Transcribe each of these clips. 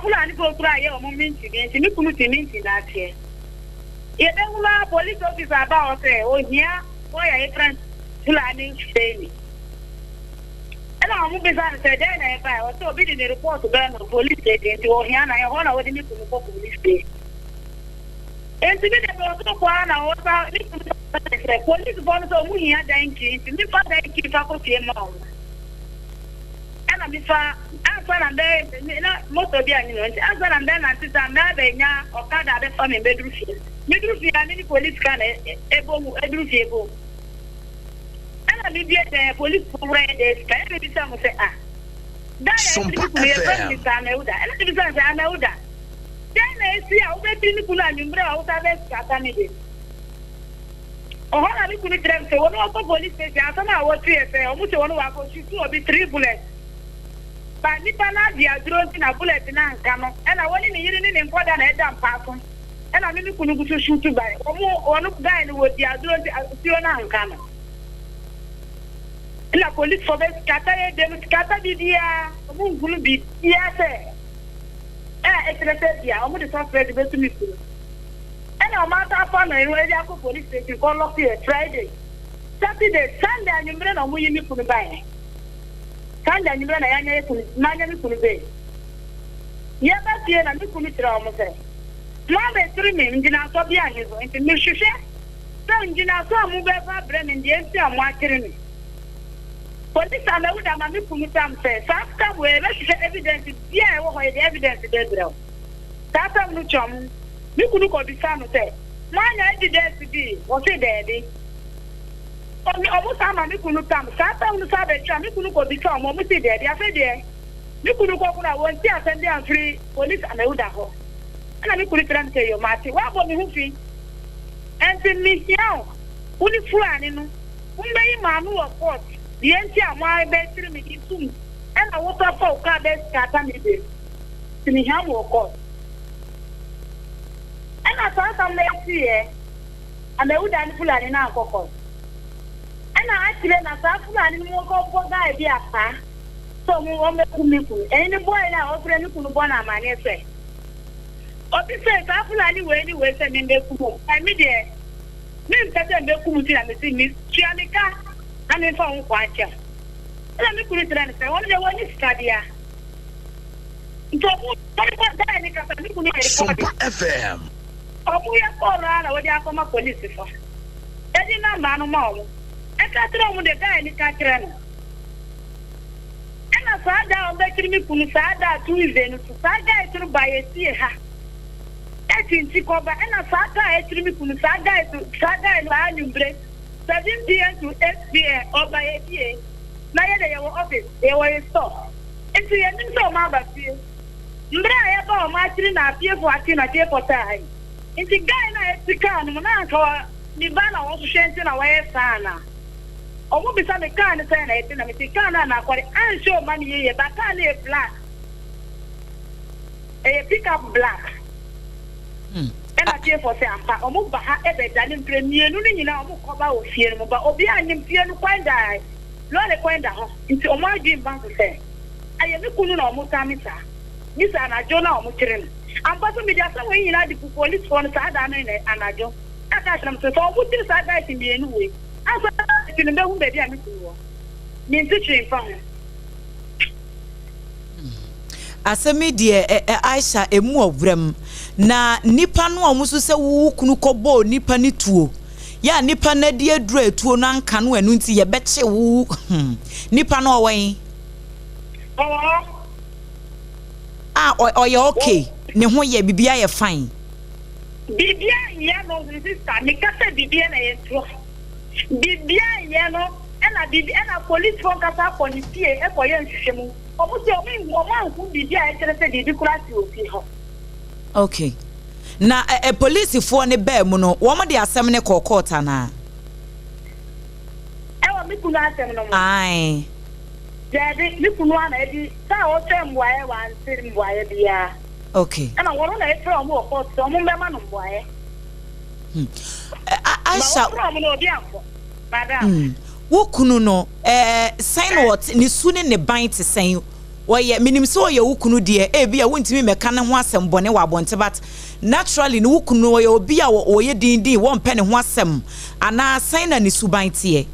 Fulanifoɔ koraa yɛ wɔn meeting bi nti me kunu te meeting no aseɛ. Yɛbɛhunu ara police officer aba hɔ sɛ ohia boy a yɛfrɛ no Fulani Husseini. Ɛna wɔn bisa no sɛ dɛn na ɛbae, ɔsɛ obi de ne report brɛ no police station nti ohia na ɛhɔ na wɔde me kunu kɔ police station. Nti me de mewɔ so kɔ ara na wɔsa me kunu sɛ polisifoɔ no sɛ wɔn hia dan key nti mefa dan key fa kɔ fie ma wɔn. Ɛna mefa ansa na mbɛ na motor bi anyi no nti ansa na mbɛ nante saa mbɛ abɛnya ɔkada abɛfa me mbɛduru fie. Meduru fie a me ne polisi car na ɛbɔ mu ɛduru fie bɔ mu. Ɛna mebue dan polisifo wura yɛ dan sika ɛna mebisa mo sɛ ah dan a ɛfiri me kunu yɛfrɛ no Mr. Amewuda ɛna mebisa no sɛ Amewuda dɛn na esi a wobɛfiri me kunu anwummerɛ a wosan bɛsata me de? Ɔhɔ na me kunu kyerɛ me sɛ wɔn wɔkɔ police station asɛm a wɔteɛ sɛ wɔn sɛ wɔn wakɔ shoot obi three bullets ba nipa no agye aduro nti na bullet no anka no ɛna wɔne ne yere ne ne nkɔda na ɛda mpa so ɛna me me kunu gu so shoot bae wɔn wɔn guy no wɔdi aduro nti tuo no anka no ɛna police fo bɛ kata yɛ dɛm kata biribiara wɔn nhunu biribiara sɛ a ɛkyerɛ sɛ bia wɔn de suspect bɛtu me kunu. Ɛna ɔmo asan afa no ɛno ɛde akɔ police station kɔ lock yɛ Friday, Saturday, Sunday anwumerɛ na ɔmo yi me kunu baeɛ. Sunday anwumerɛ na yanya yɛ kunu manya me kunu bail. Yɛba fie na me kunu kyerɛ ɔmo sɛ mo abɛtiri me ngyinasoɔ bi anni so nti me hwehwɛ sɛ ngyinasoɔ a mo bɛfa abrɛ me deɛ nti a mo akyere me. Police amɛwuda ma me kunu tam sɛ saa tam wei yɛbɛhwehwɛ evidence biaa ɛwɔ hɔ yɛde evidence bɛbrɛ wo. Saa asɛm no twam. Me kunu kɔbisaa no sɛ, Moanya evidence bi? Ɔse daabi. Ɔne ɔmo san ma me kunu tam. Saa tam no san bɛtwa. Me kunu kɔbisaa ɔmo, ɔmo se daabi. Afei deɛ, me kunu kɔko no a, wɔnte asɛm bi amfiri polisi Amewuda hɔ. Ɛna me kunu kyerɛ me sɛ, Yo, mate. Woabɔ me ho fi. Ɛnti mehia wo, wo ne Fulani no, mommɛyi m'ano wɔ court, deɛ nti a moabɛkyere me de tum, ɛna wosɔ fa wo kaa bɛscatter me bem. Nti mehia mo wɔ court. Ɛna saa asɛm no siiɛ, Amewuda ne Fulani no ankɔ court. Ɛna akyire na saa Fulani no mu kɔbɔ guy bi apaa sɛ ɔmo ɔmmɛku me kunu. Ɛne ne boy no a ɔfrɛ me kunu bɔ no amaneɛ sɛ, obi sɛ saa Fulani wei ne wei sɛ membɛku mo. Ɛɛ me deɛ mempɛ sɛ mbɛku mo nti na mese me tua me ka na memfa wo nkɔ akyɛ wo. Ɛna me kunu kyerɛ no sɛ ɔno deɛ wɔnni sika biara nti ɔmo Sompa FM. Ɔmo yɛ kɔɔl ara na wɔde akɔma polisifo. Yɛde nɔmba no ma ɔmo. Ɛka kyerɛ ɔmo de guy no ka kyerɛ no. Ɛna saa da a ɔmo bɛkyere me kunu saa da a Tuesday no so saa guys no ba yɛ fie ha ɛkyinti kɔba ɛna saa car a ɛkyere me kunu saa guys saa guy no saa anwummere 7pm to 8pm ɔba yɛ fie na yɛde yɛwɔ office yɛwɔ yɛ store nti yɛnim sɛ ɔmo aba fie. Mbrɛ a yɛba hɔ makyere na afiefo akye na fiefo taa ha yi ntsi guy no a etse car no mu no anka ɔ ne ba na ɔhwehwɛ ntsi na ɔyɛ saa anaa? Ɔmo bisa me car no sɛn na etse na mese car no a nakɔre annhyɛ ɔma no yie but car no yɛ black ɛyɛ pick up black ɛna fiefo se ampa ɔmo ba ha ɛbɛdane mprɛ mienu no nyinaa ɔmo kɔba wɔ fie no mu but obiaa nnim fie no kwan da lɔre kwan da hɔ ntsi ɔmo adwen mba so sɛ Ɛyɛ me kunu na wɔtaa me saa. Gye sɛ anadwo na wɔkyere no. Ampa so mede asɛm wei nyinaa de gu polisfoɔ no saa da no anadwo. Ɛka kyerɛ me sɛ, sɛ wɔkyere saa guys mmienu wei ansa na wɔakye no, mɛhu baabi a me kunu wɔ. Mente hwee mfa ho. Asɛm yi deɛ ɛ Aisha emu ɔwerɛm. Na nipa no a wɔn nso sɛ wo kunu kɔbɔɔ nipa no tuo yɛ a nipa no adi aduru a etuo no anka no ɛno nti yɛbɛkye wo hmm nipa no ɔwɔ he? Ɔwɔ hɔ. A ɔyɛ okay, ne ho yɛ, biribiara yɛ fine. Biribiara nyɛ no sister, meka sɛ biribiara na yɛ ntorɔ. Biribiara nyɛ no ɛna biribi ɛna policefoɔ nkasa akɔ ne fie ɛkɔ yɛ nhwehwɛmu. Ɔmo se ɔmo nhu ɔmo anhu biribi a ɛkyerɛ sɛ biribi koraa si wɔ fie hɔ. Okay. Na ɛ ɛ polisifoɔ no baa mu no, wɔn de asɛm no kɔɔ court anaa? Ɛwɔ me kunu asɛm no ho? Ae. Daabi, me kunu ara na ɛdi sɛ ɔpɛ mmuaeɛ, wante mmuaeɛ biara. Okay. Ɛna wɔn na ɛfrɛ wɔn wɔ court sɛ wɔn mmɛma no mmuaeɛ. Hmm. Aisha. Ma wɔfrɛ wɔn na obi ankɔ. Madam. Hmm. Wo kunu no, ɛɛ sɛn na ɔte, ne su ne ne ban te sɛn? Wɔyɛ, menim sɛ ɔyɛ wo kunu deɛ, ebia wontumi mmɛka ne ho asɛm bɔne wɔ abɔnten but naturally no wo kunu no ɔyɛ obi a ɔyɛ dindin, wɔmpɛ ne ho asɛm anaa sɛn na ne suban teɛ?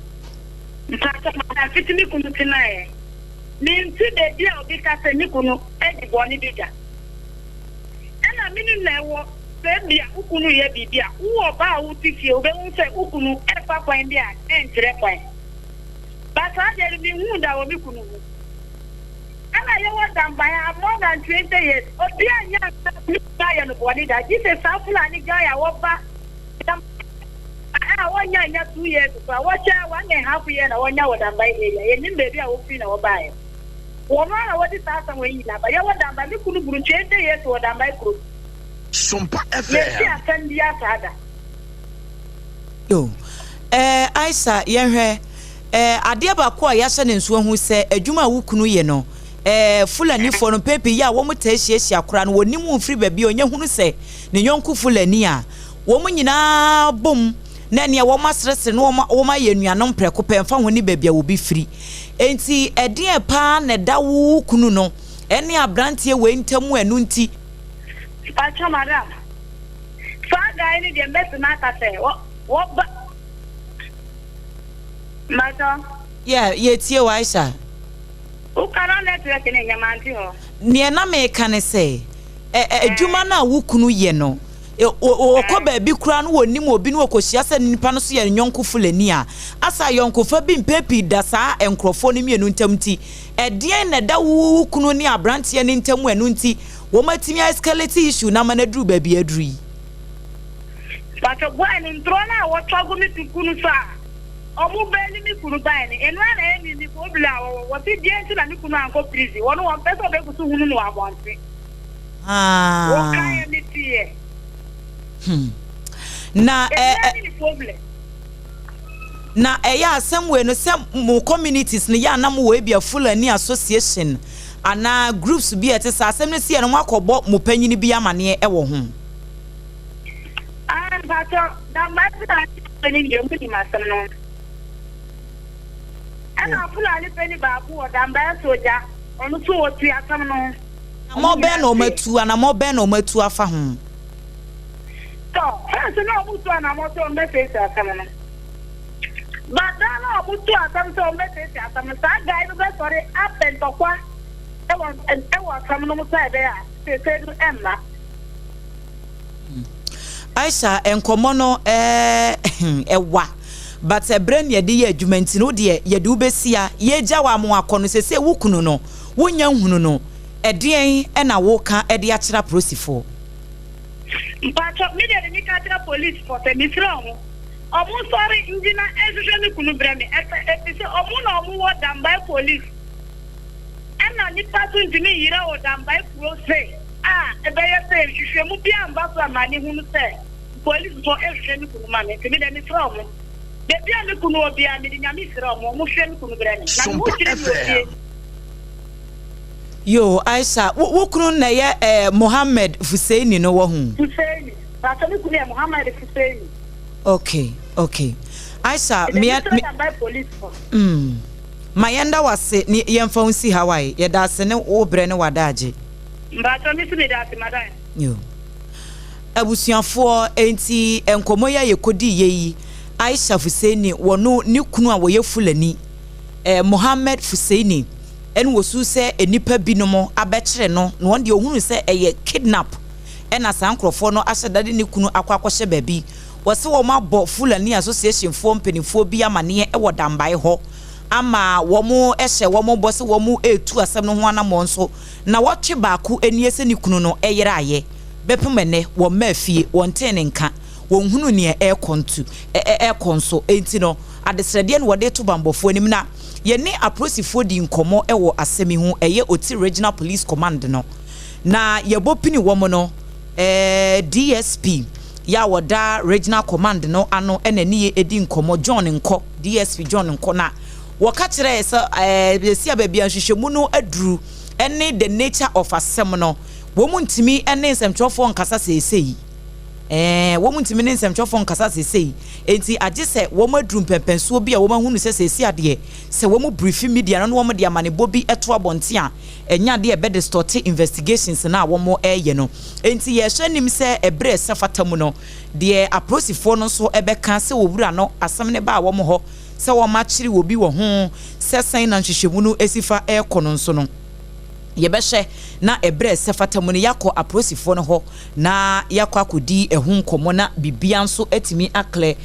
Mpakyɛ madam fiti me kunu tenaeɛ mente baabi a obi ka sɛ me kunu adi bɔne bi da ɛna me nim na ɛwɔ sɛ ebia wo kunu reyɛ biribi a wo ɔbaa a wote fie wobɛhu sɛ wo kunu ɛrefa kwan bi a ɛnkyerɛ kwan but saa deɛ no menhuu da wɔ me kunu ho. Ɛna yɛwɔ Damban ha more than 20 years obia nnya nka sɛ me kunu ayɛ no bɔne da gyese saa Fulani guy a wɔba Damban a wɔnnya nnya 2 years koraa wɔkyɛ one and half year na wɔnya wɔ Damban area yɛnnim baabi a wɔfiri na wɔbaeɛ wɔn ara na wɔde saa asɛm wɔ yi nyinaa ba yɛwɔ Damban me kunu buru 20 years wɔ Damban kurom Sompa yɛnte FM. asɛm biara saa da. Yo, eh, Aisha, yɛnhwɛ. Eh, adeɛ baako a yɛahyɛ no nso ahu sɛ adwuma a wo kunu yɛ no, eh, Fulanifoɔ no mpɛn pii yɛ a wɔn taa hyiahyia koraa no, wɔnnim wo mfiri baabi a ɔnya hunu sɛ ne yɔnko Fulani a, wɔn nyinaa bom na ɛneɛ wɔn aseresere na wɔn, wɔn ayɛ anuanom prɛko pɛ ɛmfa ho ne baabi a obi firi. Enti ɛdeɛn paa na ɛda wo wo kunu no ɛne abranteɛ wei ntam a ɛno nti, Mpakyɛw madam, saa guy no deɛ mɛtumi aka sɛ wɔ, wɔba. Mpatsɔ. Yeah, yɛtie wo Aisha. Wo ka na network no nnyɛ mante hɔ. Neɛ na meka ne sɛ, ɛ ɛ adwuma no a wo kunu yɛ no, ɔkɔ baabi koraa no wɔnim obi na wɔkɔhyia sɛ nipa no so yɛ ne yɔnko Fulani a, asa ayɔnkofa bi mpɛn pii da saa nkorɔfoɔ no mmienu ntam nti, ɛdeɛn na ɛda wo wo kunu ne abranteɛ no ntam a ɛno nti wɔatumi a escalate issue no ama no aduru baabi a aduru yi? Mpatsɔ boy no ntorɔ no a wɔtɔ gu me kunu so a ɔmo bɛli me kunu bae no eno ara na ɛyɛ me me problem a wɔwɔ wɔse deɛn nti na me kunu ankɔ prison wɔno wɔmpɛ sɛ ɔbɛgu so hunu no wɔ abɔnten wɔkaeɛ me teɛ. Hmm. Na ɛ ɛ ne problem. Na ɛyɛ asɛm wei no sɛ mo communities no yɛ a na mo wɔ ebia Fulani association anaa groups bi a ɛte saa asɛm no si yɛ no mo akɔbɔ mo panyin bi amaneɛ ɛwɔ ho. Ah mpatsɔ na mmaa panin deɛ ɔmo nim asɛm no. Ɛna Fulani panin baako wɔ Dambaɛ Sogya, ɔno nso ɔte asɛm no ho. Anamɔ bɛn na wɔn atu anamɔ bɛn na wɔn atu afa ho? Tɔ, first na wɔn tu anamɔ sɛ wɔn bɛsiesie asɛm no. But da na wɔn tu asɛm sɛ wɔn bɛsiesie asɛm no, saa guy no bɛsɔre apɛ ntɔkwa ɛwɔ ɛwɔ asɛm no mu sɛ ɛbɛyɛ a seesei no ɛmma. Aisha nkɔmmɔ no ɛwa but ɛberɛ ne yɛde yɛ adwuma nti no wodeɛ yɛde wo bɛsia yɛgya wo ama wakɔ no sɛsɛ wo kunu no wonya nhunu no ɛdeɛn ɛna woka ɛde akyerɛ aprosifoɔ. Mpakyɛ me deɛ de meka kyerɛ police foɔ sɛ mesrɛ ɔmo ɔmo nsɔre ngyina nhwehwɛ me kunu brɛ me ɛsɛ efisɛ ɔmo na ɔmo wɔ dambae police ɛna nipa so ntumi nyera wɔ dambae kuro se a ɛbɛyɛ sɛ nhwehwɛmu biara amma so amma ne hunu sɛ polisifo rehwehwɛ me kunu ma me nti me deɛ mesrɛ ɔmo baabi a me kunu wɔ biara mede Nyame srɛ ɔmo ɔmo hwehwɛ me kunu brɛ me na me ho Sompa kyere me wɔ fie. FM. Yoo Aisha, wo wo kunu na ɛyɛ eh, Mohammed Fuseini no wɔ ho? Fuseini, paatɔ me kunu yɛ Mohammed Fuseini. Okay, okay. Aisha, Mede me, mesrɛ me, Dambai polisifo. mm, ma yɛnda wo ase ne yɛmfa wo nsi ha wae. Yɛda ase ne wo brɛ ne w'adaagye. Mpatsɔ me so meda ase madam. Yo. Abusuafoɔ, enti nkɔmmɔ yi a yɛkɔdiiɛ yi, Aisha Fuseini, wɔno ne kunu a wɔyɛ Fulani, eh, Mohammed Fuseini, ɛna wɔsu sɛ nnipa binom abɛkyere no, na wɔn deɛ wɔhunu sɛ ɛyɛ kidnap ɛna saa nkorɔfoɔ no ahyɛ da de ne kunu akɔ akɔhyɛ baabi. Wɔse wɔn abɔ Fulani Association foɔ mpanimfoɔ bi amaneɛ wɔ Dambae hɔ ama wɔn hyɛ wɔn bɔ sɛ wɔn retu asɛm no ho anammɔn nso Nnawɔtwe baako nie sɛ ne kunu no yeraeɛ, bɛpem ɛnnɛ, wɔmmaa fie, wɔntee ne nka, wɔnhunuu nea ɛrekɔ ntu, ɛrekɔ nso. Enti no, adesrɛdeɛ na wɔde reto banbɔfoɔ anim. Na yɛne apolisifoɔ dii nkɔmmɔ wɔ asɛm yi ho, ɛyɛ Oti Regional Police Command no, na yɛbɔ pini wɔn no, DSP yɛ a wɔda Regional Command no ano na ɛne yɛ di nkɔmmɔ, John Nkɔ, DSP John Nkɔ, na Wɔka kyerɛɛ sɛ seesei a baabi a nhwehwɛmu no aduru ne the nature of asɛm no, wɔn ntumi ne nsɛmtwerɛfoɔ nkasa seesei. Ɛɛ, wɔntumi ne nsɛmtwerɛfoɔ nkasa seesei, enti agye sɛ wɔaduru mpɛnpɛnsoɔ bi a wɔahunu sɛ seesei adeɛ, sɛ wɔn briefi media no na wɔde amanebɔ bi to abɔnten a, ɛnyɛ adeɛ a ɛbɛ distɔte investigations no a wɔreyɛ no. Enti yɛrehwɛ anim sɛ ɛberɛ a ɛsɛ fata mu no, deɛ apolisifoɔ no nso bɛka sɛ owura no asɛm no baa wɔn hɔ sɛ wɔakyere obi wɔ ho, sɛ sɛn na nhwehwɛmu no si fa rekɔ no nso no, yɛbɛhwɛ na ɛberɛ a ɛsɛ fata mu no yɛakɔ apolisifoɔ no hɔ na yɛakɔ akɔdi ɛho nkɔmmɔ na biribiara nso atumi aklɛ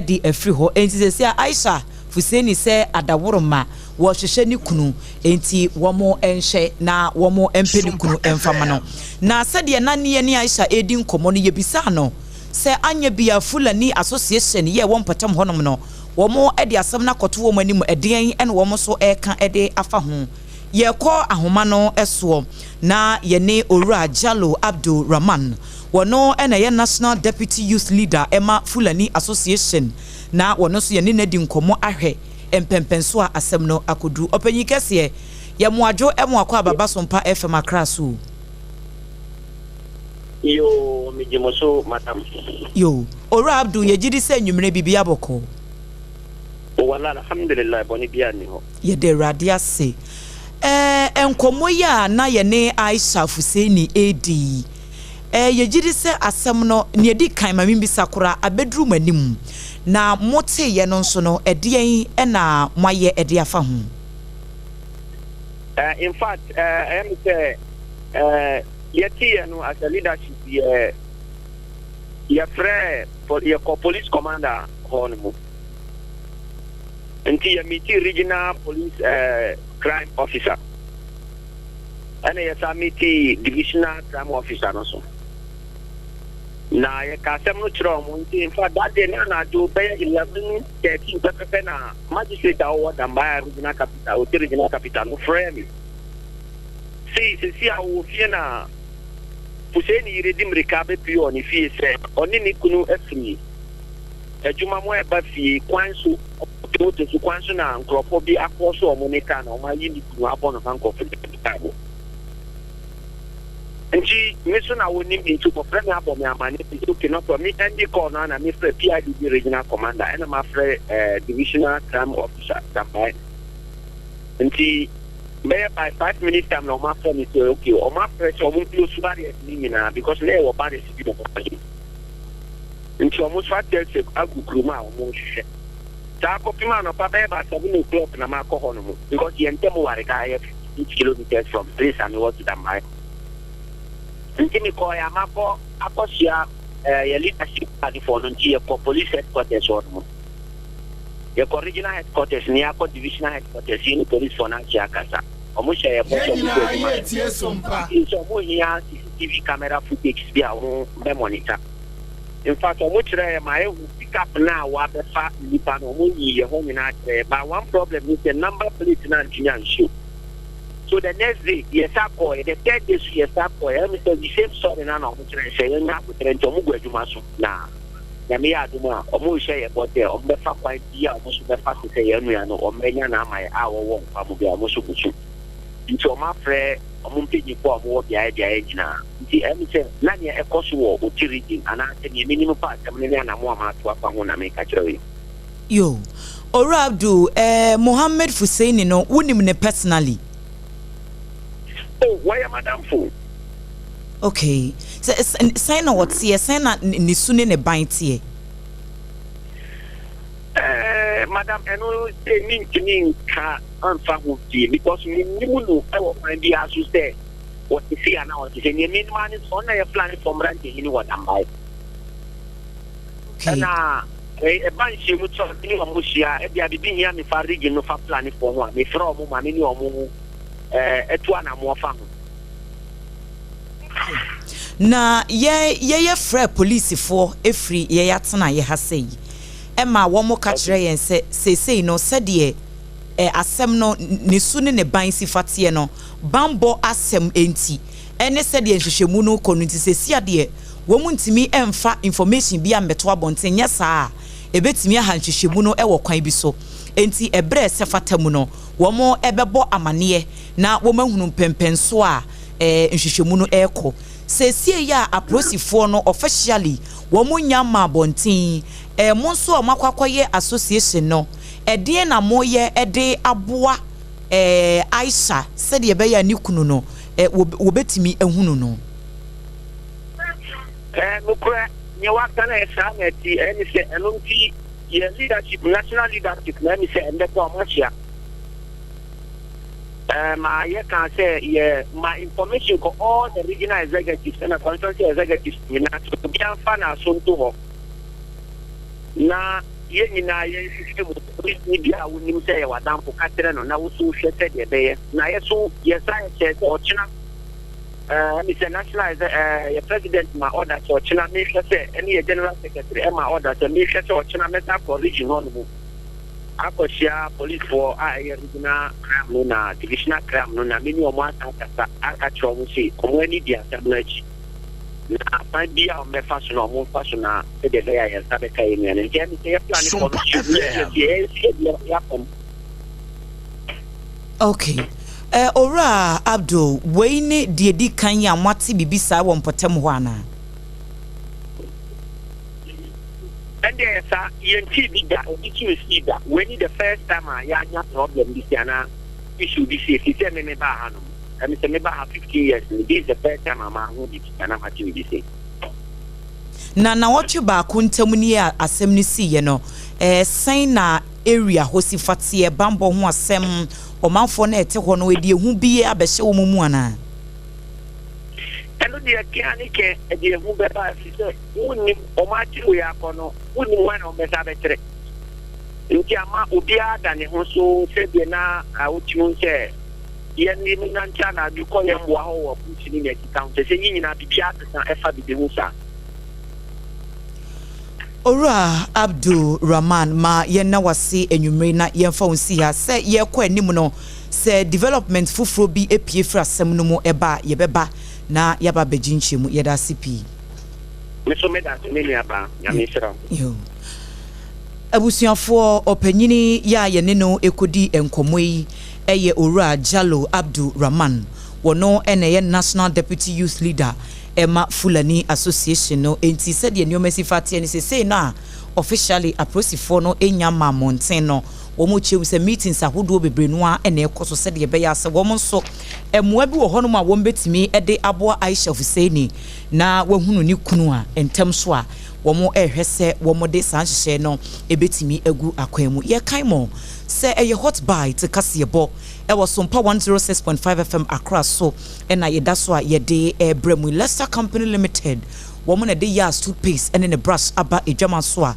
de afiri hɔ. Enti seesei a Aisha Fuseini sɛ adaworoma, wɔrehwehwɛ ne kunu, enti wɔnhwɛ na wɔmpɛ ne kunu mfa ma no. Na sɛdeɛ na ne yɛne Aisha redi nkɔmmɔ no, yɛbisaa no sɛ anyɛ bi a Fulani Association yɛ ɛwɔ mpɔtam hɔnom no, wɔde asɛm no akɔto wɔn anim, ɛdeɛn na wɔn nso reka de afa ho. Yɛrekɔ ahoma no soɔ na yɛne Owura Jallo Abdul Rahman, wɔno na ɛyɛ National Deputy Youth Leader ma Fulani Association na wɔno nso yɛne no adi nkɔmmɔ ahwɛ mpɛnpɛnso a asɛm no akɔduru. Ɔpanyin kɛseɛ, yɛ mo adwo mo akɔ aba Basompa FM Accra so o. Yoo, megye mo so madam. Yoo, Owura Abdul yɛgyedi sɛ anwumerɛ biribiara bɔkɔɔ. Wallah alhamdulillah bɔne biara nni hɔ. Yɛda Awurade ase. Ɛɛ, nkɔmmɔ yi a na yɛne Aisha Fuseini redi yi, ɛɛ, yɛgye di sɛ asɛm no, nea ɛdi kan, ma mimmisa koraa, abɛduru mo anim. Na moteeɛ no nso no, ɛdeɛn na moayɛ de afa ho? Eh, in fact, eh, ɛyɛ me sɛ eh, yɛteeɛ no as a leadership yɛ yɛfrɛ yɛkɔ police commander hɔ no mu. Nti yɛ meeti regional police eh, crime officer ɛna yɛ san meeti divisional crime officer no so na yɛka asɛm no kyerɛ wɔn. Nti in fact that day na anadwo bɛyɛ 11:13 pɛpɛpɛ na magistrate a ɔwɔ Dambaya regional capital, Oti regional capital no frɛ me sei sɛsi a ɔwɔ fie na Fuseini yere di mmirika bɛpue wɔ ne fie sɛ ɔne ne kunu afiri adwuma mu ɛreba fie kwan so, ɔte moto so kwan so na nkurɔfoɔ bi akɔ so wɔn ne kaa na wɔn ayi ne kunu abɔ no handcuff de ne kaa mu. Nti me so na wɔnim me nti wɔfrɛ me abɔ me amane nti okay no problem. Me ɛndi call no ana mefrɛ PIDB regional commander ɛna mafrɛ eh, divisional crime officer Dambae. Nti bɛyɛ by 5 minutes time na wɔn afrɛ me sɛ okay, wɔn afrɛ sɛ wɔn close barriers ne nyinaa because na yɛwɔ barriers bi wɔ hɔ nti wɔn nso atɛsɛ agu kurom a wɔn rehwehwɛ saa kɔpem anɔpa bɛyɛ ba 7 o'clock na makɔ hɔ nom because yɛn ntɛm ware kaa yɛ 8 kilometres from place a mewɔ to Dambae. Nti mekɔɔ yɛ amakɔ akɔhyia yɛ leadership adefoɔ no. Nti yɛkɔ police headquarters hɔ nom, yɛkɔ regional headquarters ne yɛakɔ divisional headquarters, yɛne policefoɔ no ahyia akasa. Ɔmo hyɛ yɛ bɔ sɛ Yɛn ɔmo gu nyinaa adwuma yɛretie Sompa. nti sɛ ɔmo hia CCTV camera footage bi a ɔmo bɛ monitor. In fact, ɔmo kyerɛ yɛ ma ehu pickup na a wabɛfa nipa no, ɔmo yi yɛ hɔ nyinaa kyerɛ yɛ. But one problem ni sɛ number plate na ntumi anhyew. So the next day yɛsa kɔɔ yɛ, the third day so yɛsa kɔɔ yɛ. Ɛmi sɛ the same story na ɔmo kyerɛ sɛ yɛn nya abotire nti ɔmo gu adwuma so na Nyame yɛ adom a ɔmo rehyɛ yɛ bɔ sɛ ɔmo bɛfa kwan bi a ɔmo nso bɛfa so sɛ yɛn nua no ɔmo bɛnya n'ama yɛ a wɔwɔ nkwa mu bi a ɔmo nso gu so. Nti ɔmo afrɛ ɔmo mpanyinfoɔ a ɔmo wɔ beaeɛ beaeɛ nyinaa. Nti ɛmi sɛ na nea ɛkɔ so wɔ Oti Region anaasɛ nea menim fa asɛm no ne anamo a maato afa ho na meka kyerɛ wo yi. Yo, Owura Abdul, eh, Mohammed Fuseini no, wonim ne personally? Oh, wɔyɛ madamfo. Okay. Sɛ, sɛn na ɔteɛ? Sɛn na ne su ne ne ban teɛ? Madam, ɛno sɛ mentumi nka amfa ho pii because mennim no ɛwɔ kwan biara so sɛ wɔte sei anaa ɔte sɛ. Nea menim ara ne sɛ ɔno na yɛ Fulani fɔ mmerantehene wɔ Dambae. Ɛna ɛba nhyiamu kyɛ ɔne ne ɔmo hyia, ebia biribi hia me fa region no fa Fulanifoɔ ho a, mefrɛ ɔmo ma me ne ɔmo ɛtu anamoɔ fa ho. Na yɛyɛ frɛ polisifoɔ efiri yɛyɛ atena yɛ ha sɛ yi ɛma wɔn ka kyerɛ yɛn sɛ seesei no, sɛdeɛ asɛm no ne su ne ne ban si fa teɛ no, banbɔ asɛm nti ɛne sɛdeɛ nhwehwɛmu no kɔ no nti, sɛsi adeɛ wɔn ntumi mfa information bi a mmɛto abɔnten, nyɛ saa a ebetumi aha nhwehwɛmu no wɔ kwan bi so. Nti ɛbrɛ sɛ fata mu no wɔn ɛbɛbɔ amaneɛ na wɔn ahunu mpɛmpɛnso a nhwehwɛmu no ɛrekɔ. Seesie yi a apolisifoɔ no officially Wɔn nnya mma abɔnten. Ɛɛ mo nso a moakɔ akɔyɛ association no, ɛdeɛn na moyɛ de aboa ɛɛ Aisha sɛdeɛ ɛbɛyɛ a ne kunu no, ɛ wɔbɛtumi ahunu no? Ɛɛ nokorɛ, deɛ waka no ɛyɛ saa na ɛte, ɛne sɛ ɛno nti yɛ leadership, national leadership na ɛne sɛ ɛndɛ kɔ a wɔahyia. Ɛɛ ma yɛ kaa sɛ yɛ ma information kɔ all the regional executives ɛna constituency executives nyinaa sɛ obiara nfa n'aso nto hɔ na yɛn nyinaa yɛn hwehwɛ mu. Polisini biara a wonim sɛ yɛ w'adamfo ka kyerɛ no na wo so hwɛ sɛdeɛ ɛbɛyɛ na yɛ so yɛ sa yɛ kyerɛ sɛ ɔkyena ɛɛ ɛne sɛ national ɛsɛ ɛɛ yɛ president ma order sɛ ɔkyena mehwɛ sɛ ɛne yɛ general secretary ɛma order sɛ mehwɛ sɛ ɔkyena mɛsa akɔ region hɔ nom akɔhyia policefoɔ a ɛyɛ regional crime no na divisional crime no na me ne wɔn asan akasa aka kyerɛ wɔn se wɔn ani di asɛm no akyi na kwan bi a wɔbɛfa so na wɔn mfa so na sɛdeɛ ɛbɛyɛ a yɛn nsa bɛka yɛn nua no. Nti ɛne sɛ yɛ plane kɔ no hyɛ mu yɛ deɛ yɛ yɛ deɛ yɛapam. Okay. Eh, Owura Abdul, wei ne deɛ di kan a moate biribi saa wɔ mpɔtam hɔ anaa? Ɛndeɛ yɛ saa, yɛntee bi da, ebi nso nsii da. Wei ne the first time a yɛanya problem bi sei anaa issue bi sei firi sɛ me mebaa ha nom. Ɛne sɛ mebaa ha 15 years ni, this is the first time a mahu biribi anaa mate biribi sei. Na nnawɔtwe baako ntam nie a asɛm no siiɛ no, ɛɛ sɛn na area hɔ si fa teɛ, bammɔ ho asɛm, ɔmanfoɔ no a ɛte hɔ no, ɛde ehu bi abɛhyɛ wɔn mu anaa? Ɛno deɛ kea ne kɛ ɛde ehu bɛba ɛfiri sɛ wonnim wɔn akyere wei akɔ no wonnim hwan na wɔbɛsa abɛkyere nti ama obiara da ne ho so sɛdeɛ na wotumi hu sɛ yɛn ne nante anadwo kɔ yɛn mmoa hɔ wɔ bush ne nea ɛkeka ho kyerɛ sɛ yi nyinaa biribiara sesa ɛfa biribi ho saa. Owura Abdul Rahman ma yɛnna wo ase anwummere na yɛmfa wo nsi ha. Sɛ yɛrekɔ anim no, sɛ development foforɔ bi pue firi asɛm no mu ba a, yɛbɛba na yɛaba abɛgye nkyerɛmu. Yɛda ase pii. Me nso meda ase me nua baa. Nyame nhyira wo. Yoo. Abusuafoɔ, ɔpanyini yi a yɛne no rekɔdi nkɔmmɔ yi yɛ Owura Jallo Abdul Rahman. Wɔno na ɛyɛ National Deputy Youth Leader ma Fulani Association no. Enti sɛdeɛ nneɛma si fa teɛ no, seesei no a officially apolisifoɔ no nnya mmaa mmɔnten no, wɔkyerɛ mu sɛ meetings ahodoɔ bebree no ara na ɛrekɔ so sɛdeɛ ɛbɛyɛ a sɛ wɔn nso mmoa bi wɔ hɔnom a wɔbɛtumi de aboa Aisha Hussaini na wahunu ne kunu a, ntɛm so a wɔrehwɛ sɛ wɔde saa nhyehyɛe no bɛtumi agu akwan mu. Yɛkae mo sɛ ɛyɛ Hot Bite kaseɛbɔ wɔ Sompa 106.5 FM Accra so na yɛda so a yɛde rebrɛ mo yi. Lester Company Limited, wɔn na ɛde Yas toothpaste ne ne brush aba adwama so a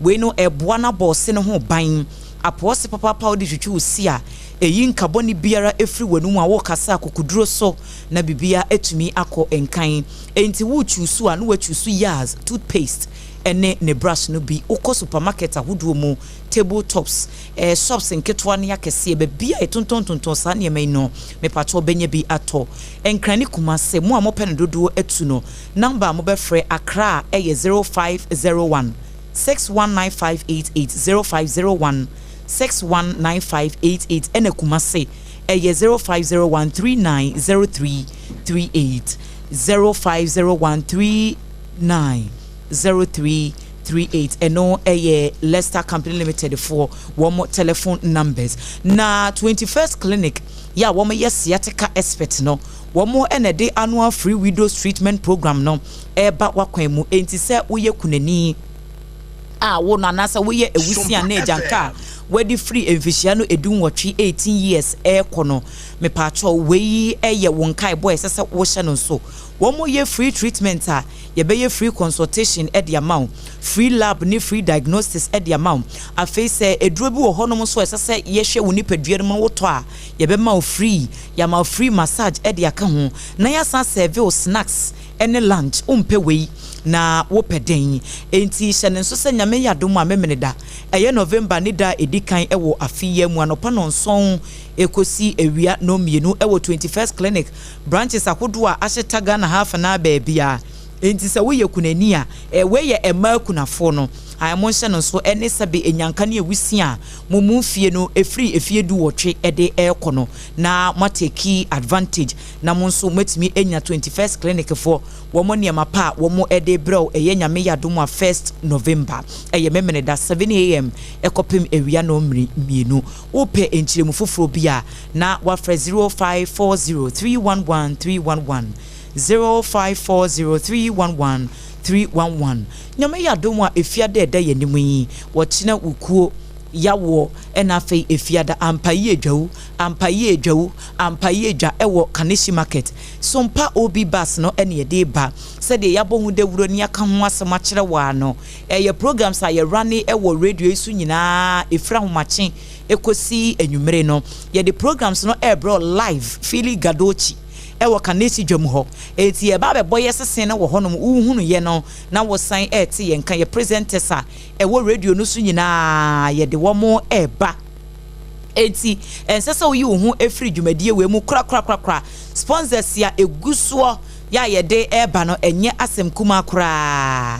wei no ɛboa no abɔ ɔse no ho ban. Apoɔse papaapa a wode twitwi wo se a ɛyi nka bɔne biara firi w'anum a worekasa akokoduro so na biribiara atumi akɔ nkan. Enti worekyuusu a na woakyuusu Yas toothpaste ne ne brush no bi. Wokɔ supermarket ahodoɔ mu, table tops, eh, shops nketewa ne akɛseɛ, baabi a yɛtontɔntontɔn saa nneɛma yi no, mepakyɛw bɛnya bi atɔ. Nkran ne Kumase, mo a mopɛ no dodoɔ atu no, number a mobɛfrɛ Accra yɛ 0501 619588, 0501 619588, ɛna Kumase ɛyɛ 0501 390338, 0501 390338. Ɛno ɛyɛ Lester Company Limited foɔ wɔn telephone numbers. Na 21st Clinic yɛ a wɔn yɛ sciatica expert no, wɔn ɛna ɛde annual free widows treatment program no ɛreba wakwan mu. Enti sɛ woyɛ kunani a wo no anaasɛ woyɛ awusia ne agyanka a wadi firi mfihyia no 18, 18 years ɛrekɔ no, mepaakyɛw wei ɛyɛ wo nkaebɔ a ɛsɛ sɛ wohyɛ no nso. Wɔn yɛ free treatment a yɛbɛyɛ free consultation de ama wo, free lab ne free diagnosis de ama wo. Afei sɛ aduro bi wɔ hɔnom nso a ɛsɛ sɛ yɛhwɛ wo nipadua no mu na wotɔ a, yɛbɛma wo free. Yɛama wo free massage de aka ho, na yɛasan serve wo snacks ne lunch. Wompɛ wei na wopɛ dɛn? Enti hyɛ no nso sɛ Nyame yɛ adom a Memeneda, ɛyɛ November ne da a ɛdi kan wɔ afe yi ara mu anɔpa nnɔnson kɔsi awia nnɔnmienu wɔ 21st Clinic branches ahodoɔ a ahyeta Ghana ha afanaa baabiara. Enti sɛ woyɛ kunani a, eh, wei yɛ mmaa akunafoɔ no. Ae, monhyɛ no nso, ɛne sɛbe anyanka ne awusi a mo mu mfie no ɛfiri ɛfie 18 de ɛrekɔ no, na moatake advantage na mo nso moatumi anya 21st Clinic foɔ wɔn nneɛma pa a wɔn de rebrɛ wo. Ɛyɛ Nyame yɛ adom a 1st November, ɛyɛ Memeneda 7 am ɛkɔpem awia nnɔn 2. Wopɛ nkyerɛmu foforɔ bi a, na wafrɛ 0540 311 311, 0540 311 311. Nyame yɛ adom a, efiada ɛda yɛn anim yi, wɔkyena wukuo yawoɔ, ɛna afei efiada ampa yie dwawu, ampa yie dwawu, ampa yie dwa ɛwɔ Kaneshie Market. Sompa Obi bus no ɛna yɛde ba sɛdeɛ yɛabɔ ho dawuro ne yɛaka ho asɛm akyerɛ wɔ ano. Ɛyɛ programs a yɛrane ɛwɔ radio yi so nyinaa, efiri ahomakye ekosi enwummere no, yɛde programs no ɛrebrɛ live fili gadochi ɛwɔ Kaneshie dwam hɔ. Eti yɛba abɛbɔ yɛ sese no wɔ hɔnom, wohunu yɛ no na wɔsan ɛɛte yɛn ka. Yɛ presenters a ɛwɔ radio no so nyinaa, yɛde wɔn ɛɛba, eti ɛnsɛ sɛ woyi wo ho efiri dwumadie wei mu korakorakorakora. Sponsors a egu soɔ yɛ a yɛde ɛɛba no, ɛnyɛ asɛm kumaa koraa.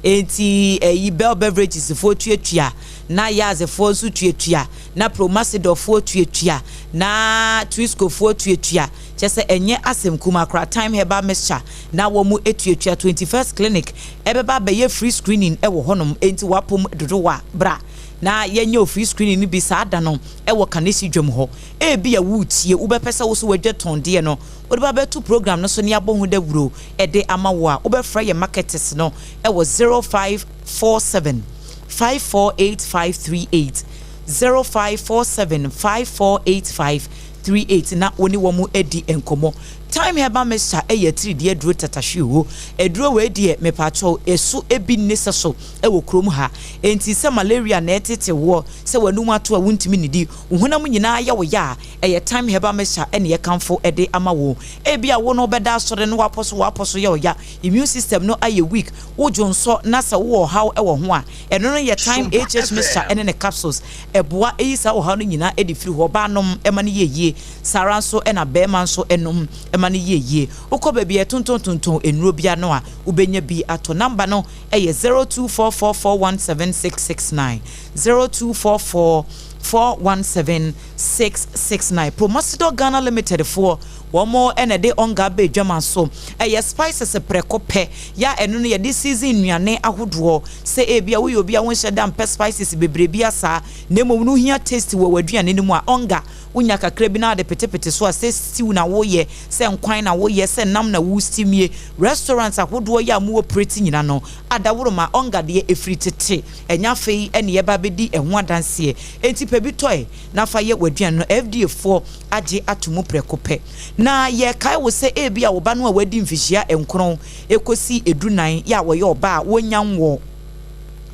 Eti ɛyi Bell Beverages foɔ tuatua, na Yazefoɔ nso tuatua, na Promasidorfoɔ tuatua, na Twiscofoɔ tuatua. Kyɛ sɛ ɛnyɛ asɛm kumaa koraa. Time Herbal Mixture na wɔn mu etuatua. 21st Clinic ɛbɛba abɛyɛ free screening ɛwɔ hɔnom, enti wapom dodowa bra na yɛnyɛ free screening no bi saa da no ɛwɔ Kaneshie dwam hɔ. Ebi a wutie, wobɛpɛ sɛ woso wadwa tɔndeɛ no, wode ba bɛto program no so ne abɔ ho dawuro ɛde ama wo a, wobɛfrɛ yɛ marketers no ɛwɔ 0547 548538, 0547 548538, na wo ne wɔn adi nkɔmmɔ. Time Herbal Mixture ɛyɛ atiridie aduro tatahwe o. Aduro wei deɛ, mepatwɛw, ɛso ebi nne sɛ so ɛwɔ kurom ha. Enti sɛ malaria na ɛtete woɔ, sɛ w'anum ato a wontumi nidi, wo honam nyinaa yɛ wo yɛ a, ɛyɛ Time Herbal Mixture ɛne yɛkamfo ɛde ama wo. Ebi a wo no bɛda asɔre no, wapɔ so, wapɔ so yɛ wo ya, immune system no ayɛ weak, wodwo nsɔ na sɛ wowɔ ɔhaw ɛwɔ ho a, ɛno no yɛ Time HH Mixture ɛne ne capsules ɛboa ɛyi saa ɔhaw no nyinaa ɛde firi hɔ. Ɔbaa nom, ɛma no yɛ yie. Saa ara nso ɛna bɛrima nso ɛnom, ɛma no yɛ yie. Wokɔ baabi a ɛtontontonton nnuro bia no a, wobɛnya bi atɔ. Number no ɛyɛ 0244417669, 0244 417 669. Promasidor Ghana Limited foɔ, wɔn ɛna de ɔnga aba adwama so. Ɛyɛ spices prɛko pɛ ya, ɛno no yɛde season nnuane ahodoɔ. Sɛ ebi a woyɛ obi a wonhyɛ da mpɛ spices bebree bi asa, na mmom no hia taste wɔ w'aduane no mu a, ɔnga wonya kakra bi na ade petepete so a, sɛ stew na woyɛ, sɛ nkwan na woyɛ, sɛ nam na wo steam yie, restaurant ahodoɔ yɛ a mowɔ preti nyina no, adaworoma ɔnga deɛ ɛfiri tete, ɛnyɛ afei ɛne yɛba bɛdi ɛho adanseɛ. Enti pɛ bi tɔe na fa yɛ w'aduane no. FDA foɔ agye ato mu prɛko pɛ. Na yɛkae wo sɛ ebi a wo ba no a wadi mfihyia 9 ekosi 14 yɛ a wɔyɛ ɔba a wonya nwɔ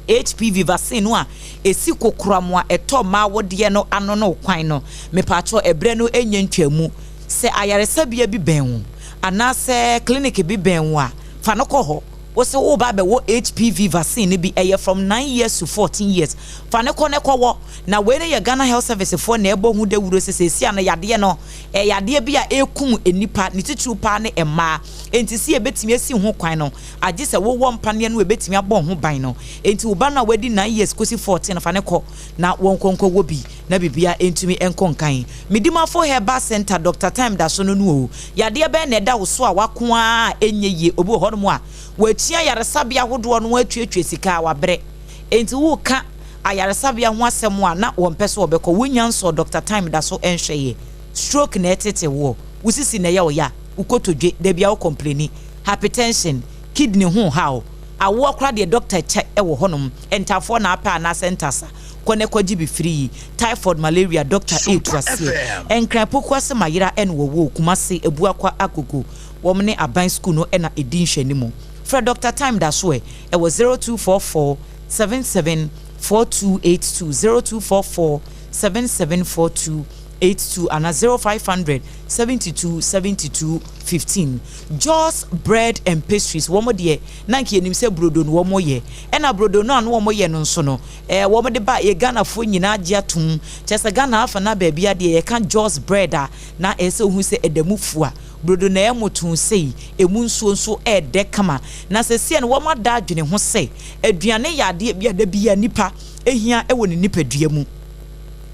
HPV vaccine no a esi kokoram a ɛtɔ mmaa wodeɛ no ano no kwan no, mepatwɔ, ɛbrɛ no ɛnyɛ ntwamu. Sɛ ayaresabea bi bɛn wo anaasɛ clinic bi bɛn wo a, fa no kɔ hɔ. Wosɛ woba abɛwɔ HPV vaccine no bi, ɛyɛ from 9 years to 14 years. Fa ne kɔ ne kɔwɔ. Na wei no yɛ Ghana Health Service foɔ na ɛbɔ ho dawuro sɛ sɛsi ano yadeɛ no ɛyɛ adeɛ bi a ɛkum nipa ne titiriw paa ne mmaa. Enti si ebetumi esi ho kwan no, agye sɛ wowɔ mpaneɛ no ebetumi abɔ ho ban no. Enti wo ba no a wadi 9 years kosi 14, fa ne kɔ na wɔn nkɔnkɔ wɔ bi na bibia ntumi nkɔ nkan. Medimafo Herbal Center, Dr Time da so no no o. Yadeɛ bɛn na ɛda wo so a wako a ɛnyɛ yie? Obi wɔ hɔnom a wɔakyia yaresabea ahodoɔ no, atuatua sika a wabrɛ. Enti woka ayaresabea ho asɛm a, na wɔmpɛ sɛ wɔbɛkɔ. Wonya nsɔ Dr Time da so nhwɛ yɛ. Stroke na ɛtete woɔ, wo sisi na ɛyɛ wo ya, wo kotodwe dabi a wo complaini, hypertension, kidney ho haw, awoɔ koraa deɛ, doctor kyɛ ɛwɔ hɔnom. Ntafoɔ na apɛ anaasɛ ntasa, kɔ ne kɔgye bi firi yi. Typhoid, malaria, doctor etu aseɛ. Nkran Poku ase mayera ɛna wɔwɔ Kumase Ebuakwa Agogo, wɔn ne aban school no ɛna edi nhwɛnimu. Frɛ Doctor Time da so ɛ ɛwɔ 0244 774282, 0244 774282 ana 0500 72 72 15. Jos Bread and Pastries, wɔn deɛ na nka yɛnim sɛ brodo no wɔn yɛ, ɛna brodo no a no wɔn yɛ no nso no wɔn de ba yɛ Ghanafoɔ nyinaa gye atum. Kyerɛ sɛ Ghana afa na baabi adeɛ yɛka Jos Bread a, na ɛsɛ ohun sɛ ɛda mu fua. Brodo na ɛyɛ motoo sei, ɛmu nsuo nso ɛɛdɛ kama. Na seesei no wɔada adwene ho sɛ aduane yɛ adeɛ bi a da biara nipa hia wɔ ne nipadua mu.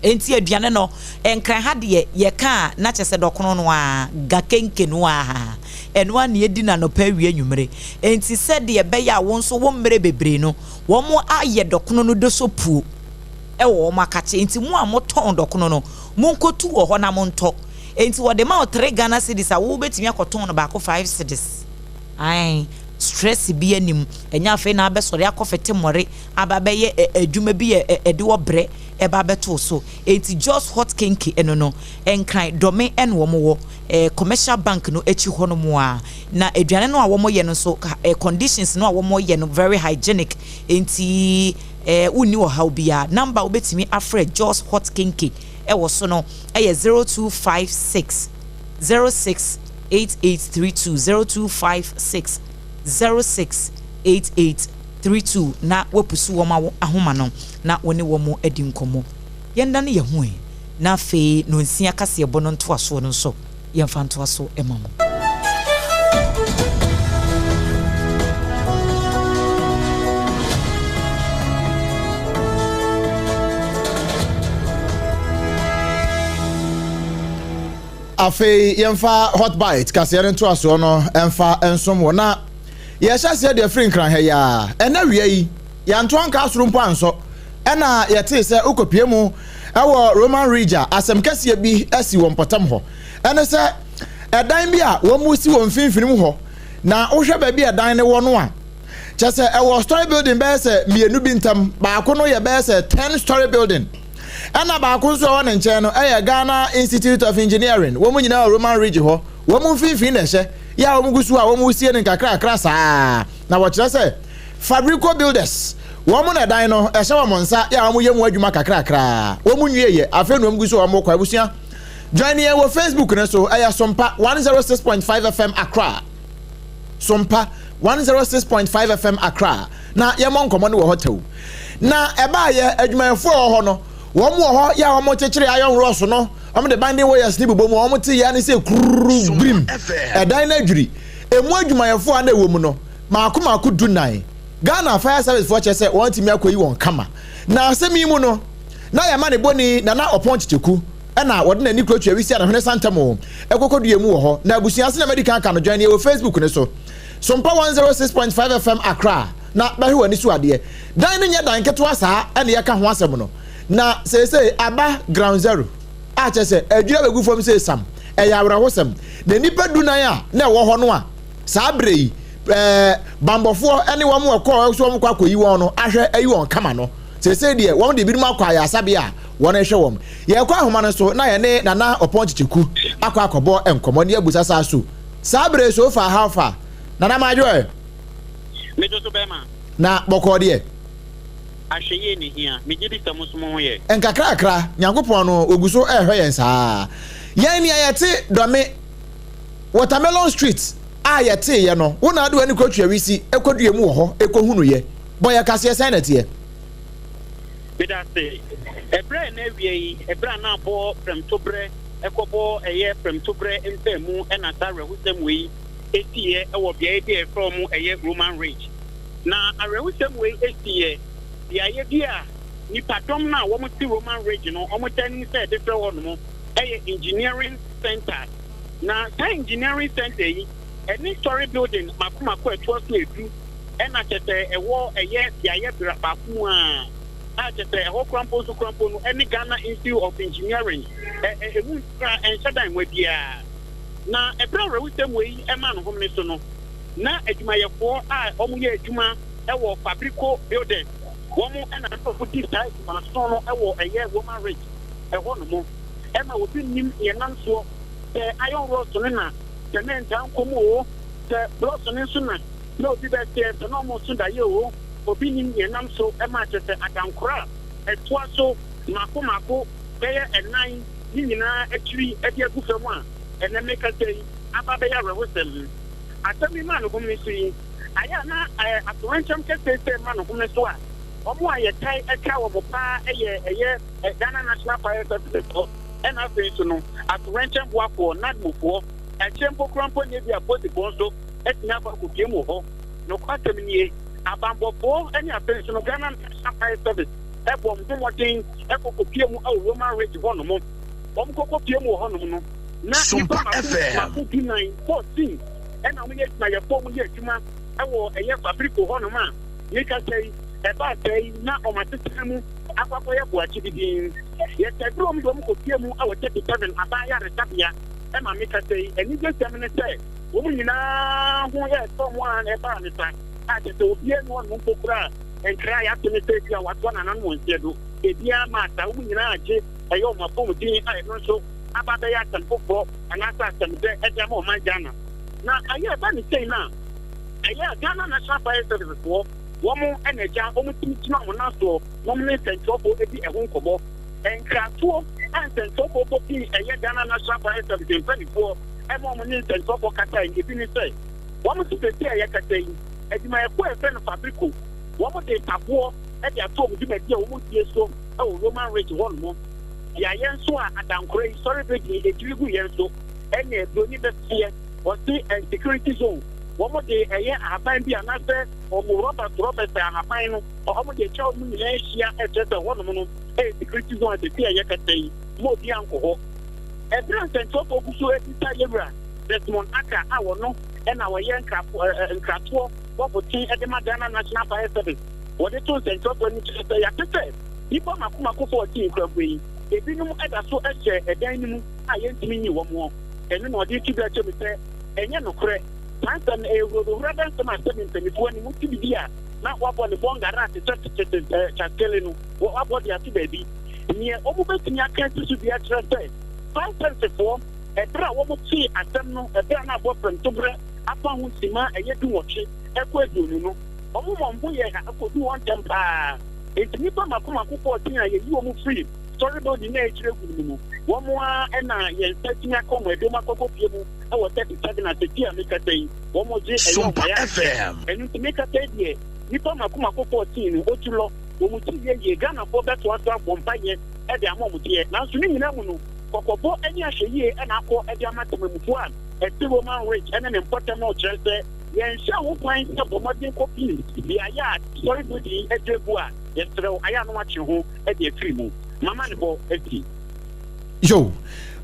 Enti aduane no, Nkran ha deɛ yɛka a na kyerɛ sɛ dɔkono no ara, ga kenke no ara, ɛno ara na yɛdi no anɔpa, awia, anwummere. Enti sɛdeɛ ɛbɛyɛ a wo nso wommrɛ bebree no, wɔayɛ dɔkono no dosopuo wɔ wɔn akakye. Enti mo a motɔn dɔkono no, monkɔtu wɔ hɔ na montɔ. Enti wɔde ma wo three Ghana cedis a, wo wobɛtumi akɔtɔn no baako five cedis. Ae, stress biara nni mu. Ɛnyɛ afei na abɛsɔre akɔfete mmɔre aba abɛyɛ adwuma bi a ɛde ɔbrɛ ba abɛto wo so. Enti Jos Hot Kenke ɛno no, Nkran, Dɔme ɛna wɔn wɔ, eh, Commercial Bank no akyi hɔ nom ara. Na aduane no a wɔn yɛ no nso, eh, conditions no a wɔn yɛ no very hygienic, enti eh, wonni ɔhaw biara. Number a wobɛtumi afrɛ Jos Hot Kenke ɛwɔ so no ɛyɛ 0256 06 8832, 0256 06 8832 na woapusu wɔn ahoma no na wo ne wɔn adi nkɔmmɔ. Yɛnnane yɛn ho ɛ, na afei nonsia kaseɛbɔ no ntoasoɔ no nso, yɛmfa ntoa so ma mo. Afei yɛmfa Hot Bite kaseɛ no ntoasoɔ no mfa nsom wɔ na yɛhyɛ aseɛ deɛ firi nkran ha yi ara. Ɛnɛ wia yi, yɛanto anka asoro mpo ansɔ. Ɛna yɛtee sɛ wokɔpue mu wɔ Roman Ridge a, asɛm kɛseɛ bi asi wɔ mpɔtam hɔ. Ɛne sɛ, ɛdan bi a wɔsi wɔ mfimfini mu hɔ, na wohwɛ baabi a ɛdan no wɔ no a, kyɛ sɛ ɛwɔ story building bɛyɛ sɛ mmienu bi ntam. Baako no yɛ bɛyɛ sɛ ten story building. Ɛna baako nso a ɛwɔ ne nkyɛn no yɛ Ghana Institute of Engineering. Wɔn nyinaa wɔ Roman Ridge hɔ. Wɔn mfimfini na ɛhyɛ. Yɛ a wɔn gu so a wɔresie no nkakrakra saa. Na wɔkyerɛ sɛ Fabrico Builders, wɔn na ɛdan no ɛhyɛ wɔn nsa yɛ a wɔyɛ mu adwuma kakrakra. Wɔn nwieɛ, afei na wɔn gu so a wɔrekɔ. Abusua, join yɛn wɔ Facebook no so, ɛyɛ Sompa 106.5 FM Accra. Sompa 106.5 FM Accra na yɛmmɔ nkɔmmɔ no wɔ hɔ tɛw. Na ɛbaayɛ adwumayɛfoɔ a ɛwɔ hɔ no, wɔn wɔ hɔ yɛ a wɔkyekyere iron rods no, wɔde binding wires no bobɔ mu, wɔte yɛ ne sɛ kururu birim, ɛdan no adwiri. Emu adwumayɛfoɔ a na ɛwɔ mu no, mmaako mmaako dunnan. Ghana Fire Service foɔ kyerɛ sɛ wɔatumi akɔyi wɔn kama. Na asɛm yi mu no, na yɛma ne bɔni Nana Ɔpɔn Kyekyeku na wɔde n'ani kurotua wisi a ne hwene santam kɔkɔdua mu wɔ hɔ. Na abusua sɛnea madi kan aka no, join yɛn wɔ Facebook no so, Sompa 106.5 FM Accra, na bɛhwɛ w'ani so adeɛ. Dan no nyɛ dan ketewa saa na yɛka ho asɛm no. Na seesei aba ground zero a kyerɛ sɛ adwiri abɛgu fam sei sam. Ɛyɛ awerɛhosɛm. Na nnipa dunan a na ɛwɔ hɔ no a saa berɛ yi ɛɛ bambɔfoɔ ne wɔn ɛkɔɔ so wɔn kɔ akɔyi wɔn no ahwɛ ayi wɔn kama no, seesei deɛ wɔn de ebinom akɔ ayaresabea a wɔrehwɛ wɔn. Yɛrekɔ ahoma no so na yɛne Nana Ɔpɔn Kyekyeku akɔ akɔbɔ nkɔmmɔ ne abusa saa so saa berɛ yi so far how far? Nana Madwo ɛ? Medwo so bɛrima. Na bɔkɔɔ deɛ? Ahwɛyie na ehia. Megye di sɛ mo nso mo ho yɛ. Nkakrakra, Nyankopɔn no, ogu so rehwɛ yɛn saa. Yɛn nea yɛte Dɔme, Watermelon Street a yɛteeɛ no, wo na wode w'ani kɔtwea wisi kɔdua mu wɔ hɔ kɔhunuiɛ. Bɔ yɛn kaseɛ, sɛn na ɛteɛ? Meda ase. Ɛberɛ a ɛna awia yi, ɛberɛ a na abɔ prɛmtoberɛ kɔbɔ ɛyɛ prɛmtoberɛ mpaamu ɛna saa awerɛhosɛm wei siiɛ wɔ beaeɛ bi a yɛfrɛ wɔn ɛyɛ Roman Ridge. Na awerɛhosɛm wei siiɛ beaeɛ bi a nnipadɔm no a wɔte Roman Ridge no wɔtaa nim sɛ yɛde frɛ hɔ nom ɛyɛ Engineering Centre. Na saa Engineering Centre yi ɛne story building mako mako a ɛtoa so edu ɛna kyɛ sɛ ɛwɔ ɛyɛ beaeɛ bra baako mu a a kyɛ sɛ ɛhɔ koraa mpo nso koraa mpo no ɛne Ghana Institute of Engineering ɛ ɛ emu koraa ɛnhyɛ da nwa biara. Na ɛberɛ a awerɛhosɛm wei ɛmaa no homene so no, na adwumayɛfoɔ a wɔyɛ adwuma wɔ Fabrico Builders, wɔn na na wɔdi saa adwumason no wɔ ɛyɛ Roman Ridge ɛhɔ nom. Ɛma obi nnim deɛ ɛnam soɔ, sɛ iron rods no na cement ankɔ mu oo, sɛ blocks no nso na na obi bɛseɛ, sɛ na wɔreso daeɛ oo, obi nnim deɛ ɛnam so ma kyerɛ sɛ adankora a ɛtoa so mmaako mmaako bɛyɛ ɛnan ne nyinaa akyiri de agu fam a ɛnnɛ mekasa yi aba abɛyɛ awerɛhosɛm. Asɛm yi maa no home so yi, ayɛ a na atoyerɛnkyɛm kɛse sɛ ma no home so a, wɔn a yɛtae ka wɔn paa yɛ ɛyɛ Ghana National Fire Service foɔ ɛna afei nso no atoyerɛnkyɛm boafoɔ, NADMO foɔ. Ɛkyɛ mpo koraa mpo na ebia apolisifoɔ nso atumi akɔ akɔpue mu wɔ hɔ. Nokwasɛm nie, abanbɔfoɔ ne afei nso no Ghana National Fire Service bɔɔ wɔn ho mmɔden kɔ kɔpue mu wɔ Roman Ridge hɔnom. Wɔn kɔ kɔpue mu wɔ hɔnom no, na nnipa mako mako dunan, 14, ɛna wɔyɛ adwumayɛfoɔ, wɔyɛ adwuma wɔ ɛyɛ Fabrico hɔnom a mekasa yi, ɛbaa saa yi na wɔn asetena mu akɔ akɔyɛ boakye bi din. Yɛsɛduru wɔn de wɔn kɔpue mu wɔ 37 aban ayaresabea ma mekasa yi. Anigyesɛm ne sɛ wɔn nyinaa ho yɛɛ tɔ wɔn a na ɛbaa ne sa a kyerɛ sɛ obiara nni hɔnom mpo koraa a nkra a yɛate ne sɛ ebia wɔatoa nananom wɔn nseɛ do. Ebiara maa saa wɔn nyinaa agye ɛyɛ wɔn apɔmuden a ɛno nso aba abɛyɛ asɛm foforɔ anaasɛ asɛm dɛ de ama ɔman Ghana. Na ɛyɛ ɛba ne sei no a, ɛyɛ a Ghana National Fire Service foɔ wɔn na agya wɔn tumi gyina wɔn nan soɔ na wɔn ne nsɛntwerɛfoɔ di ɛho nkɔmmɔ. Nkratoɔ a nsɛntwerɛfoɔ bɔ pii ɛyɛ Ghana National Fire Service mpanimfoɔ ma wɔn ne nsɛntwerɛfoɔ kasae no ebi ne sɛ, wɔn nso seesei a yɛkasa yi, adwumayɛkuo a yɛfrɛ no Fabrico, wɔn de taboɔ de ato wɔn dwumadie a wɔn die so wɔ Roman Ridge hɔ nom. Beaeɛ nso a adankora yi sɔre bɛgyina edwiri gu yɛn so ɛne Broni bɛteɛ, wɔse security zone, wɔn de ɛyɛ ahaban bi anaasɛ wɔn rɔbas rɔbas ahaban no wɔn de atwa wɔn nyinaa ahyia ɛkyerɛ sɛ hɔnom no ɛyɛ security zone a seesei a yɛkasa yi ma obiara nkɔ hɔ. Ɛberɛ a nsɛntwerɛfoɔ gu so rebisa Yɛwura Desmond Ackah a ɔno na ɔyɛ nkratoɔ bɔfoten de ma Ghana National Fire Service, wɔde to nsɛntwerɛfoɔ anim kyerɛ sɛ yɛate sɛ nnipa mako mako 14 korakora yi, ebinom da so hyɛ ɛdan no mu a yɛntumi nyi wɔn hɔ. Ɛno na ɔde reto dwa kyerɛ mu sɛ ɛnyɛ nokorɛ. Saa nsɛm no, ɛyɛ hurodohurada nsɛm a sɛbe mpanimfoɔ anim wote biribi a na wɔabɔ ne bɔngara te sɛ tete kyaskele no, wɔabɔ de ato baabi. Neɛ wɔbɛtumi aka asi so dua kyerɛ sɛ, Fire Servicefoɔ, ɛberɛ a wɔtee asɛm no, ɛberɛ a na abɔ prɛmtoberɛ afa ho simma a ɛyɛ dunwɔtwe kɔ aduonu no, wɔn wɔn ho yɛɛ ha kɔduu hɔ ntɛm pa ara. Enti nnipa mako mako 14 a yɛyi wɔn firii Story Building no a ɛrekyerɛ gu no mu no, wɔn ara na yɛn nsa atumi aka wɔn ɛdɔm akɔkɔpie mu wɔ 37 a seesei a mekasa yi, wɔgye ɛyɛ wɔn ayarehwɛ. Ɛno nti mekasa yi deɛ, nnipa mako mako 14 no, wɔtu lɔ. Wɔn ti yɛ yie. Ghanafoɔ bɛtoa so abɔ mpaeɛ de ama wɔn deɛ, nanso ne nyinaa mu no, kɔkɔbɔ ne ahwɛyie na akɔ de ama temamufoɔ a ɛte Roman Ridge ne ne mpɔtam no kyerɛ sɛ yɛnhyɛ ho kwan sɛ bɔ mmɔden kɔpie beaeɛ a sɔre building yi adwa agu a, yɛsrɛ wo ayɛ a na woatwe ho de afiri mu. M'amanebɔ asi. Yo,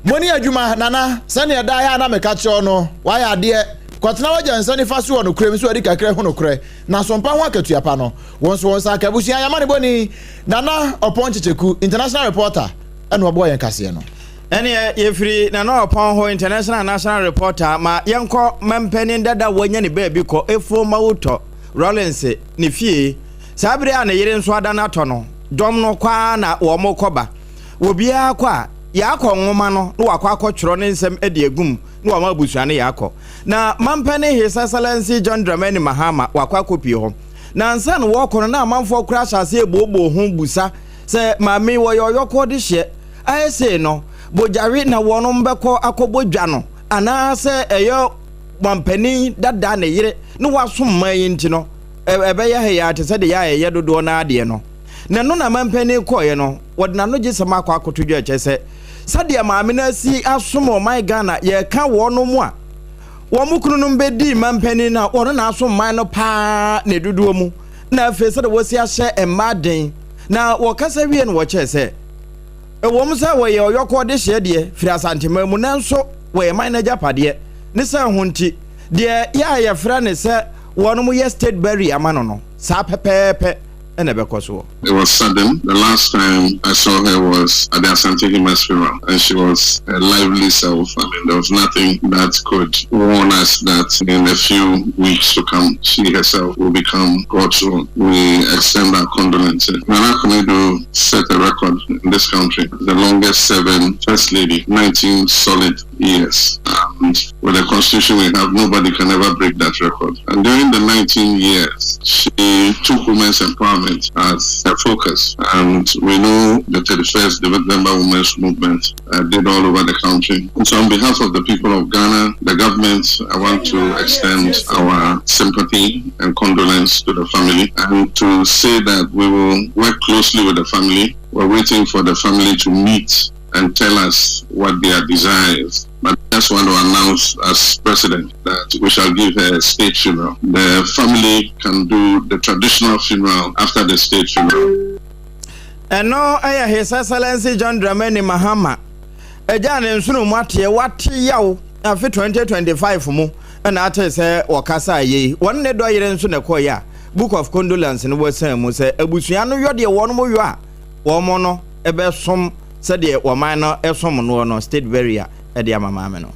moni adwuma, Nana, sɛnea daa yɛ a na meka kyerɛ wo no, woayɛ adeɛ. Kɔtena w'agya nsa nifa so wɔ nokorɛm sɛ wadi kakra ahu nokorɛ, na so mpa ho akatua pa no. Wo nso wo nsa aka abusua yɛn amanebɔni Nana Ɔpɔn Kyekyeku, international reporter, ɛna ɔbɔɔ yɛn kaseɛ no. Ɛneɛ yɛfiri Nana Ɔpɔn hɔ, international national reporter, ma yɛnkɔ mampanin dada wanya ne baabi kɔ, Efo Mawutɔ Rawlings ne fie. Saa bere a ne yere nso ada no atɔ no, dɔm no kɔ ara na wɔn kɔ ba. Obiara kɔ a, yɛakɔ nwoma no na wakɔ akɔtwerɛ ne nsɛm de agu mu na wama abusua no yɛakɔ. Na mampanin His Excellency John Dramani Mahama wakɔ akɔpie hɔ. Na ansa na wɔrekɔ no, na amanfoɔ koraa ahyɛ aseɛ rebooboo ho busa sɛ, Maame yi, wɔyɛ ɔyɔkɔɔ dehyeɛ? Ayɛ sei no, bogyawe na wɔnom bɛkɔ akɔbɔ dwa no, anaasɛ ɛyɛ mampanin dada ne yere ne wasom man yi nti no, ɛbɛyɛ ha yi ara te sɛ deɛ a ɛyɛ dodoɔ no ara deɛ no. Na ɛno na mampanin kɔeɛ no, wɔde n'anogyesɛm akɔ akɔto dwa kyerɛ sɛ, sɛdeɛ maame no asi asom ɔman Ghana, yɛreka wɔnom a wɔn kununom bɛdii mampanin no a, wɔn na asom man no paa ne dodoɔ mu, na afei sɛdeɛ wɔasi ahyɛ mmaa den. Na wɔkasa wie no wɔkyerɛ sɛ, ɛwom sɛ wɔyɛ ɔyɔkɔɔ dehyeɛ deɛ firi Asanteman mu, nanso wɔyɛ man no agyapadeɛ. Ne sɛ ho nti, deɛ yɛ a yɛfrɛ no sɛ wɔnom yɛ state burial ma no no, saa pɛpɛɛpɛ na ɛbɛkɔ soɔ. It was sudden. The last time I saw her was at the Asante Hima's funeral, and she was her lively self. I mean, there was nothing that could warn us that in a few weeks to come, she herself will become God's own. We extend our condolences. Nana Konadu set a record in this country, the longest serving First Lady, 19 solid years. And with the constitution we have, nobody can ever break that record. And during the 19 years, she took women's empowerment as her focus. And we know the 31st November Women's Movement uh, did all over the country. And so on behalf of the people of Ghana, the government, I want to extend our sympathy and condolence to the family and to say that we will work closely with the family. We're waiting for the family to meet and tell us what their desires. But I just want to announce as president that we shall give her a state funeral. The family can do the traditional funeral after the state funeral. Ɛno yɛ His Excellency John Dramani Mahama agya ne nsono mu ateɛ wate yaw afe 2025 mu na ate sɛ wɔkasa yei. Wɔn ne dɔ yere nso na ɛkɔeɛ a Book of Condolence no wɔsan mu sɛ abusua no yɔ deɛ wɔn yɔ a wɔn no bɛsom sɛdeɛ wɔman no som noɔ no state burial de ama maame no.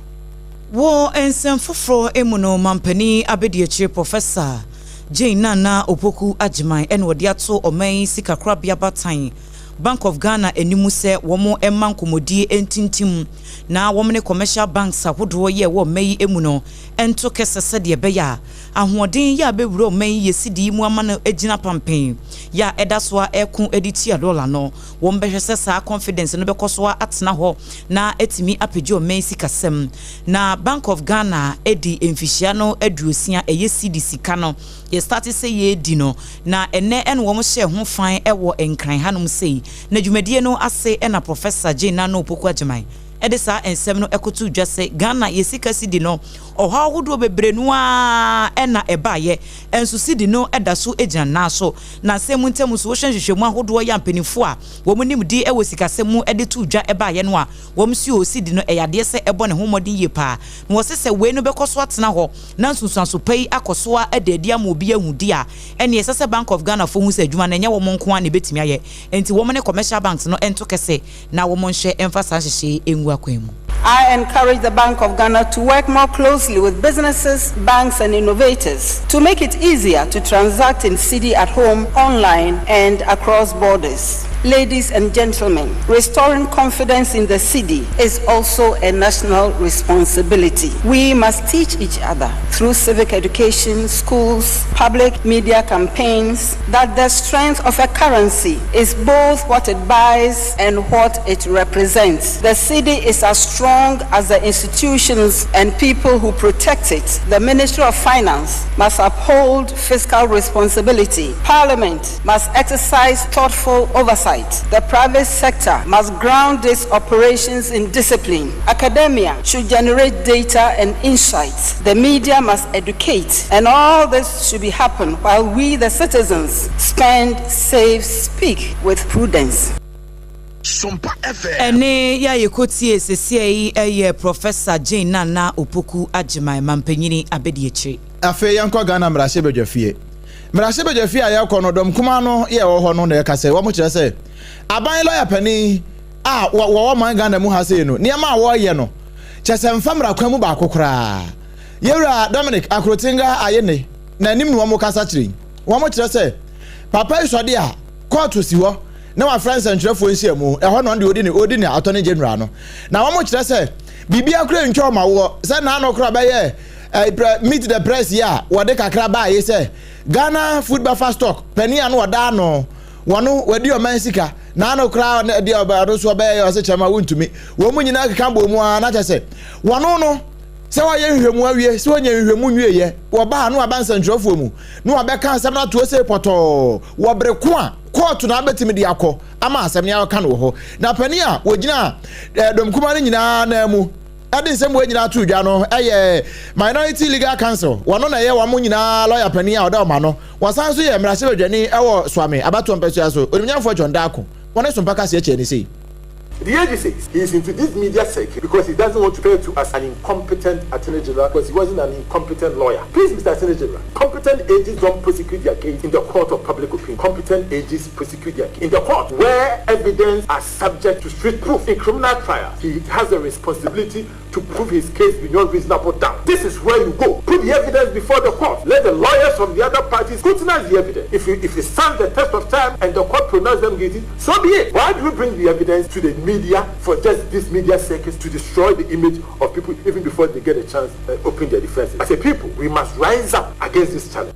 Wɔ nsɛm foforɔ mu no, Mampanin Abadiakyire Professor Jane Nana Opoku Agyemang na ɔde ato ɔman yi sikakorabea batan, Bank of Ghana anim sɛ wɔn mma nkɔmmɔdie ntintim na wɔn ne commercial banks ahodoɔ yi a ɛwɔ ɔman yi mu no nto kɛsɛ sɛdeɛ ɛbɛyɛ a ahoɔden yɛ a bɛwura ɔman yi yɛ sidi yi mu ama no agyina pampen yɛ a ɛda so ara ɛko de tua dɔla no. Wɔbɛhwɛ sɛ saa confidence no bɛkɔ so ara atena hɔ na atumi apagya ɔman yi sikasɛm. Na Bank of Ghana adi mfihyia no aduosia, ɛyɛ cedi sika no yɛ starte sɛ yɛredi no, na ɛnnɛ ɛna wɔn hyɛɛ ho fan wɔ Nkran hanom sei. Na dwumadie no ase na Professor Jane Nana Opoku Agyemang de saa nsɛm no kɔtoo dwa sɛ Ghana yɛ sika cedi no ɔhaw ahodoɔ bebree no ara na ɛbaeɛ, nso cedi no da so gyina nan so. Na nsɛm mu ntam nso, wohwɛ nhwehwɛmu ahodoɔ yi a mpanimfoɔ a wɔn nimdeɛ wɔ sikasɛm mu de too dwa baeɛ no a, wɔn se o, cedi no ɛyɛ adeɛ sɛ ɛbɔ ne ho mmɔden yie paa. Na wɔse sɛ wei no bɛkɔ so atena hɔ na nsunsuanso pa yi akɔ so ara ada adi ama obi ahu di a, ɛnneɛ ɛsɛ sɛ Bank of Ghana foɔ hu sɛ adwuma no ɛnyɛ wɔn nko ara na ɛbɛtumi ayɛ. Enti wɔn ne commercial banks no nto kɛse na wɔnhwɛ mfa saa nhyehyɛe yi ngu akwan mu. I encourage the Bank of Ghana to work more closely with businesses, banks and innovators to make it easier to transact in cedi at home, online and across borders. Ladies and gentlemen, restoring confidence in the cedi is also a national responsibility. We must teach each other through civic education, schools, public media campaigns that the strength of a currency is both what it buys and what it represents. The cedi is as strong as the institutions and people who protect it. The Ministry of Finance must uphold fiscal responsibility. Parliament must exercise thoughtful oversight. The private sector must ground its operations in discipline. Academia should generate data and insights. The media must educate. And all this should be happen while we, the citizens, spend, save, speak with prudence. Ɛnne yi a yɛkɔtiee seesei yi yɛ Professor Jane Nana Opoku Agyemang, Mampanyini Abadiakyire. Afei yɛnkɔ Ghana mmarahyɛbadwafie. Mmarahyɛbadwafie a yɛkɔ no, dɔm kumaa no yɛ ɛwɔ hɔ no na ɛka sɛ wɔn kyerɛ sɛ aban lɔya panin a wɔwɔ man Ghana mu ha sei no, nneɛma a wɔreyɛ no kyɛ sɛ mfa mmara kwan mu baako koraa. Yɛwura Dominic Akrotenga Ayene na anim na wɔn kasa kyerɛ yi. Wɔn kyerɛ sɛ papa yi sɔde a kɔɔto si hɔ na wafrɛ nsɛntwerɛfoɔ nhyiamu, ɛhɔ na ɔno deɛ ɔdi ne ɔdi ne attorney general no. Na wɔn kyerɛ sɛ biribiara koraa ntwa wɔn awoɔ sɛ n'ano koraa bɛyɛ eh, meet the press yi a wɔde kakra baeɛ sɛ Ghana food buffer stock panin a no ɔda ano wɔn wɔadi ɔman sika n'ano koraa deɛ ɔno nso ɔbɛyɛ yɛ ɔsɛ kyɛm a wontumi wɔn mu nyinaa keka bɔ mu ara na kyɛ sɛ wɔn no sɛ wɔayɛ nhwehwɛmu awie sɛ wɔnyɛ nhwehwɛmu nwieɛ wɔba a na wɔaba nsɛntwerɛfoɔ mu na wɔabɛka asɛm no atoɔ sei pɔtɔɔ wɔ bere ko a kɔɔto na abɛtumi de akɔ ama asɛm no akɔka no wɔ hɔ na panin a wɔgyina eh, dɔm kuma no nyinaa nan mu ɛde nsɛm wɔ nyinaa to dwa no ɛyɛ minority legal council wɔn na ɛyɛ wɔn nyinaa lɔya panin a ɔda wɔn ano wɔsan nso yɛ mmarahyɛbadwani ɛwɔ Suame abatoɔ mpɛsoa so onimnyamfoɔ John Darko wɔne sompa kaseɛ kyɛɛ ne sei. The AG says he is into this media circuit because he doesn't want to refer to as an incompetent attorney general because he wasn't an incompetent lawyer. Please, Mr. Attorney General, competent AGs don't prosecute their case in the court of public opinion. Competent AGs prosecute their case in the court where evidence are subject to strict proof. In criminal trials, he has a responsibility to prove his case beyond reasonable doubt. This is where you go. Put the evidence before the court. Let the lawyers from the other parties scrutinize the evidence. If, you, if it stands the test of time and the court pronounces them guilty, so be it. Why do you bring the evidence to the media for just this media circus to destroy the image of people even before they get a chance to uh, open their defenses? As a people, we must rise up against this challenge.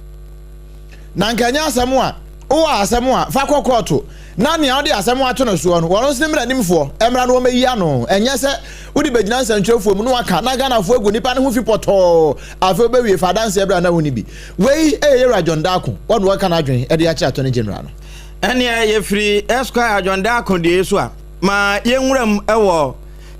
Na nka ɛnyɛ asɛm a wowɔ asɛm a fa kɔ kɔɔto na nea wode asɛm ato no soɔ no wɔn nso ne mmaranimfoɔ mmra na wɔmmɛyi ano. Ɛnyɛ sɛ wode bɛgyina nsɛntwerɛfoɔ mu na waka na Ghanafoɔ agu nipa no ho fi pɔtɔɔ afei wobɛwie fa adanseɛ bra na wonni bi. Wei ɛyɛ Yɛwura John Darko wɔn na wɔka n'adwene de akyerɛ Attorney General no. Ɛneɛ yɛfiri Esquire John Darko deɛ so a, ma yɛnwura mu wɔ.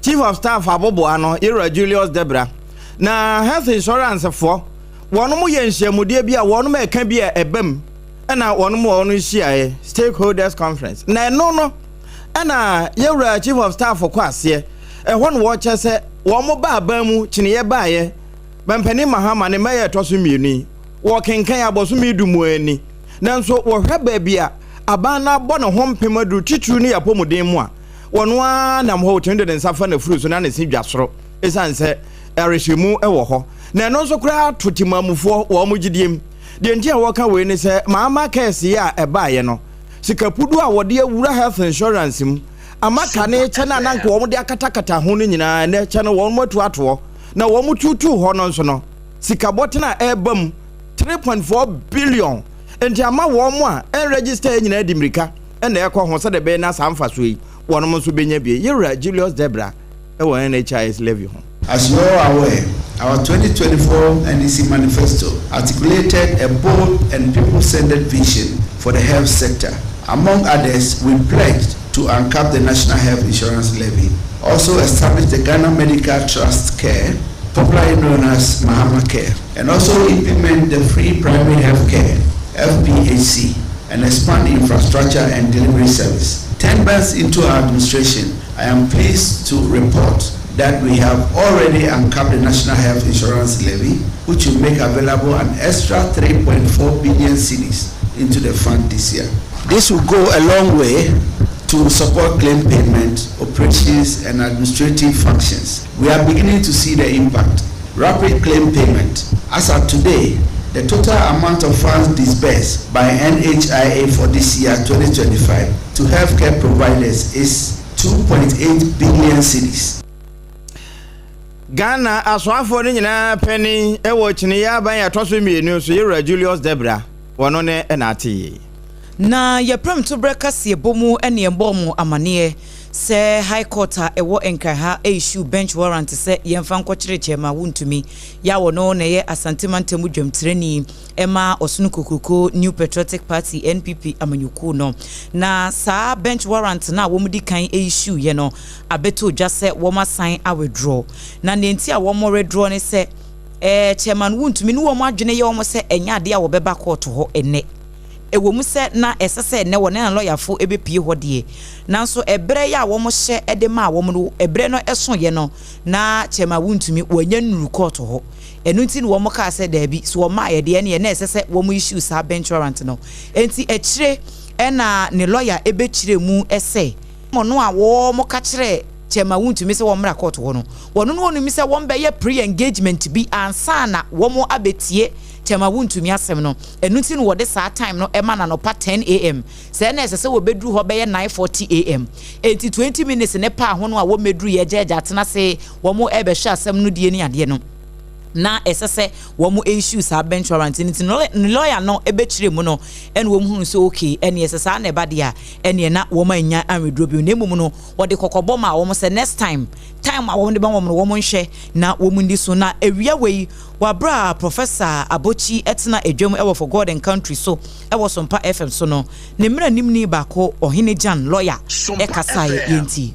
Chief of Staff aboboa no, Yewura Julius Debra, na Health Insurance foɔ, wɔnom yɛ nhyiamudeɛ bi a wɔnom ɛka bi a ɛba mu ɛna wɔnom wɔn nhyiaeɛ, Stakeholders Conference, na ɛno no ɛna Yewura Chief of Staff kɔ aseɛ, ɛhɔ na wɔkyɛ sɛ wɔn ba aban mu kyeneɛ baeɛ, Mampanin Mahama ne mɛyɛ ɛtɔ so mmienu yi, wɔkenkan abɔsome du mu ani, nanso wɔhwɛ baabi a aban no abɔ ne ho mpem aduru titiriw ne yɛn apɔmuden mu a, wɔn ara nam hɔ, wɔtumi de ne nsa fa n'afuru so na ne se dwa soro esiane sɛ awerɛhyɛmu wɔ hɔ. Na ɛno nso koraa to temammufoɔ wɔ wɔn gyidie mu. Deɛ nti a wɔka wei ne sɛ Mahama Cares yi a ɛbaeɛ no, sika puduo a wɔde awura health insurance mu ama kane kyɛ no a na anka wɔde akatakata ho no nyinaa, ɛnnɛ kyɛ no wɔn atu atoɔ. Na wɔn tuutuu hɔ no nso no, sika bɔtene a ɛreba mu 3.4 billion nti ama wɔn a ɛnregister nyinaa di mmirika na ɛkɔ ho sɛdeɛ ɛbɛyɛ na saa mfasoɔ yi wɔnom nso bɛnya bi. Yɛwura Julius Debra wɔ NHIS levy ho. As you all are aware, our 2024 NDC manifesto articulated a bold and people-centered vision for the health sector. Among others, we pledged to uncap the National Health Insurance Levy, also establish the Ghana Medical Trust Care, popularly known as Mahama Care, and also implement the Free Primary Health Care, FPHC, and expand infrastructure and delivery service. 10 months into our administration, I am pleased to report that we have already uncapped the National Health Insurance Levy, which will make available an extra 3.4 billion cedis into the fund this year. This will go a long way to support claim payment, operations, and administrative functions. We are beginning to see the impact. Rapid claim payment. As of today, the total amount of funds disbursed by NHIA for this year, 2025, to healthcare providers is 2.8 billion cedis. Ghana asoafoɔ no nyinaa panin wɔ kyiniiɛ aban a ɛtɔ so mmienu so, Yewura Julius Debra, wɔno ne na ate yei. Na yɛprɛm toberɛ kaseɛbɔ mu ne yɛbɔɔ mo amaneɛ sɛ High Court a ɛwɔ Nkran ha issue bench warrant sɛ yɛmfa nkɔkyere Chairman Wontumi Yaw ɔno na ɛyɛ Asante Mantam dwamtirani ma Ɔsono Kokroko New Patriotic Party, NPP, amanyɔkuo no. Na saa bench warrant no a wɔn di kan issue yɛ no abɛtɔ dwa sɛ wɔn asan a withdraw. Na nea nti a wɔn withdraw ne sɛ ɛɛ Chairman Wontumi ne wɔn adwene yɛ wɔn sɛ ɛnyɛ adeɛ a wɔbɛba court hɔ ɛnnɛ. Ɛwɔ mu sɛ na ɛsɛ sɛ ɛnnɛ wɔne na lɔyafo bepue hɔ deɛ, nanso ɛberɛ yi a wɔhyɛ de maa wɔn no, ɛberɛ no soeɛ no, na Chairman Wontumi wɔanya nnuru kɔɔto hɔ. Ɛno nti na wɔkaa sɛ daabi, sɛ wɔmmaeɛ deɛ ɛneɛ na ɛsɛ sɛ wɔn issue saa bench warrant no. Enti akyire na ne lɔya bɛkyerɛɛ mu sɛ, wɔn a wɔka kyerɛɛ Chairman Wontumi sɛ wɔmmra kɔɔto hɔ no, wɔn no wɔnim sɛ wɔbɛyɛ pre-engagement bi ansa na wɔn abɛtie Chairman Wontumi asɛm no. Ɛno nti na wɔde saa time no ma no anɔpa 10 am. Sɛɛ na ɛsɛ sɛ wɔbɛduru hɔ bɛyɛ 9:40 am. Enti 20 minutes ne paa ho no a wɔmmɛduru yɛ gyaagyaa atena ase wɔn rebɛhwɛ asɛm no die ne adeɛ no, na ɛsɛ sɛ wɔn issue saa bench warrant no. Nti ne lawyer no bɛkyerɛ mu no ɛna wɔn hunu sɛ okay, ɛneɛ sɛ saa na ɛba deɛ a, ɛneɛ na wɔn annya anweduro bio. Na mmom no wɔde kɔkɔbɔ maa wɔn sɛ next time, time a wɔn de bɛma wɔn no, wɔn nhwɛ na wɔn ndi so. Na awia wei wɔ a Professor Abotsi tena adwam wɔ For God and Country so wɔ Sompa FM so no, ne mmeranimni baako Ɔhene Gyan lawyer ɛkasaeɛ yɛntie.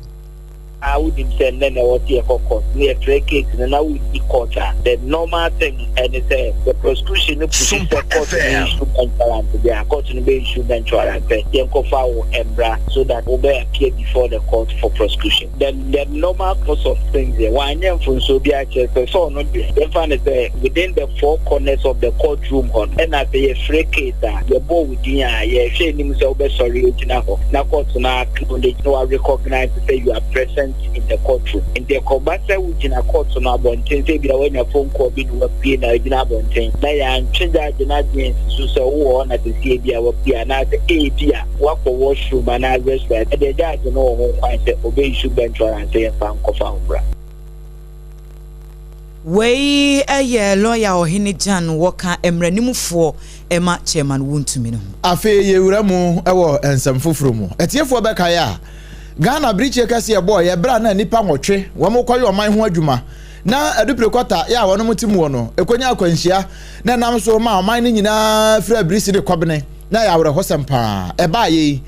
A wonim sɛ nnɛ na ɛwɔ sɛ yɛkɔ court na yɛfrɛ case no na wonni court a, the normal thing ɛne sɛ the prosecution no push sɛ court no issue bench warrant deɛ a, court no bɛ issue bench warrant sɛ yɛnkɔfa wo mmra so that wobɛ appear before the court for prosecution. The normal course of things deɛ, wanyɛ mfomsoɔ bi akyerɛ sɛ sɛ ɔno deɛ, yɛmfa no sɛ within the four corners of the court room hɔ no, ɛna sɛ yɛfrɛ case a, yɛbɔ wo din a, yɛhwɛ anim sɛ wobɛsɔre agyina hɔ na court no acknowledge na wa recognize sɛ you are present in the courtroom. Nti ɛkɔba sɛ wogyina court no abɔnten sɛ ebia woanya phone call bi na wapue na agyina abɔnten na yɛantwe judge no adwene nsi so sɛ wowɔ hɔ na sɛsi ebia wapue anaasɛ ebia woakɔ washroom anaa restaurant, ɛdeɛ judge no wɔ ho kwan sɛ ɔbɛ issue bench warrant sɛ yɛmfa nkɔfa wo mmra. Wei yɛ lɔya Ɔhene Gyan wɔka mmaranimfoɔ ma Chairman Wontumi no ho. Afei yɛwura mu wɔ nsɛm foforɔ mu. Atiefoɔ bɛkae a, Ghana birikyie kɛseɛ bɔɔeɛ berɛ a na nnipa nwɔtwe wɔn rekɔyɛ ɔman ho adwuma na Adupire Kɔta yɛ a wɔnom te muo no ɛkɔnya akwanhyia na ɛnam so ma ɔman no nyinaa firi abirisi de kɔbene na ɛyɛ awerɛhosɛm paa ɛbaeɛ yi.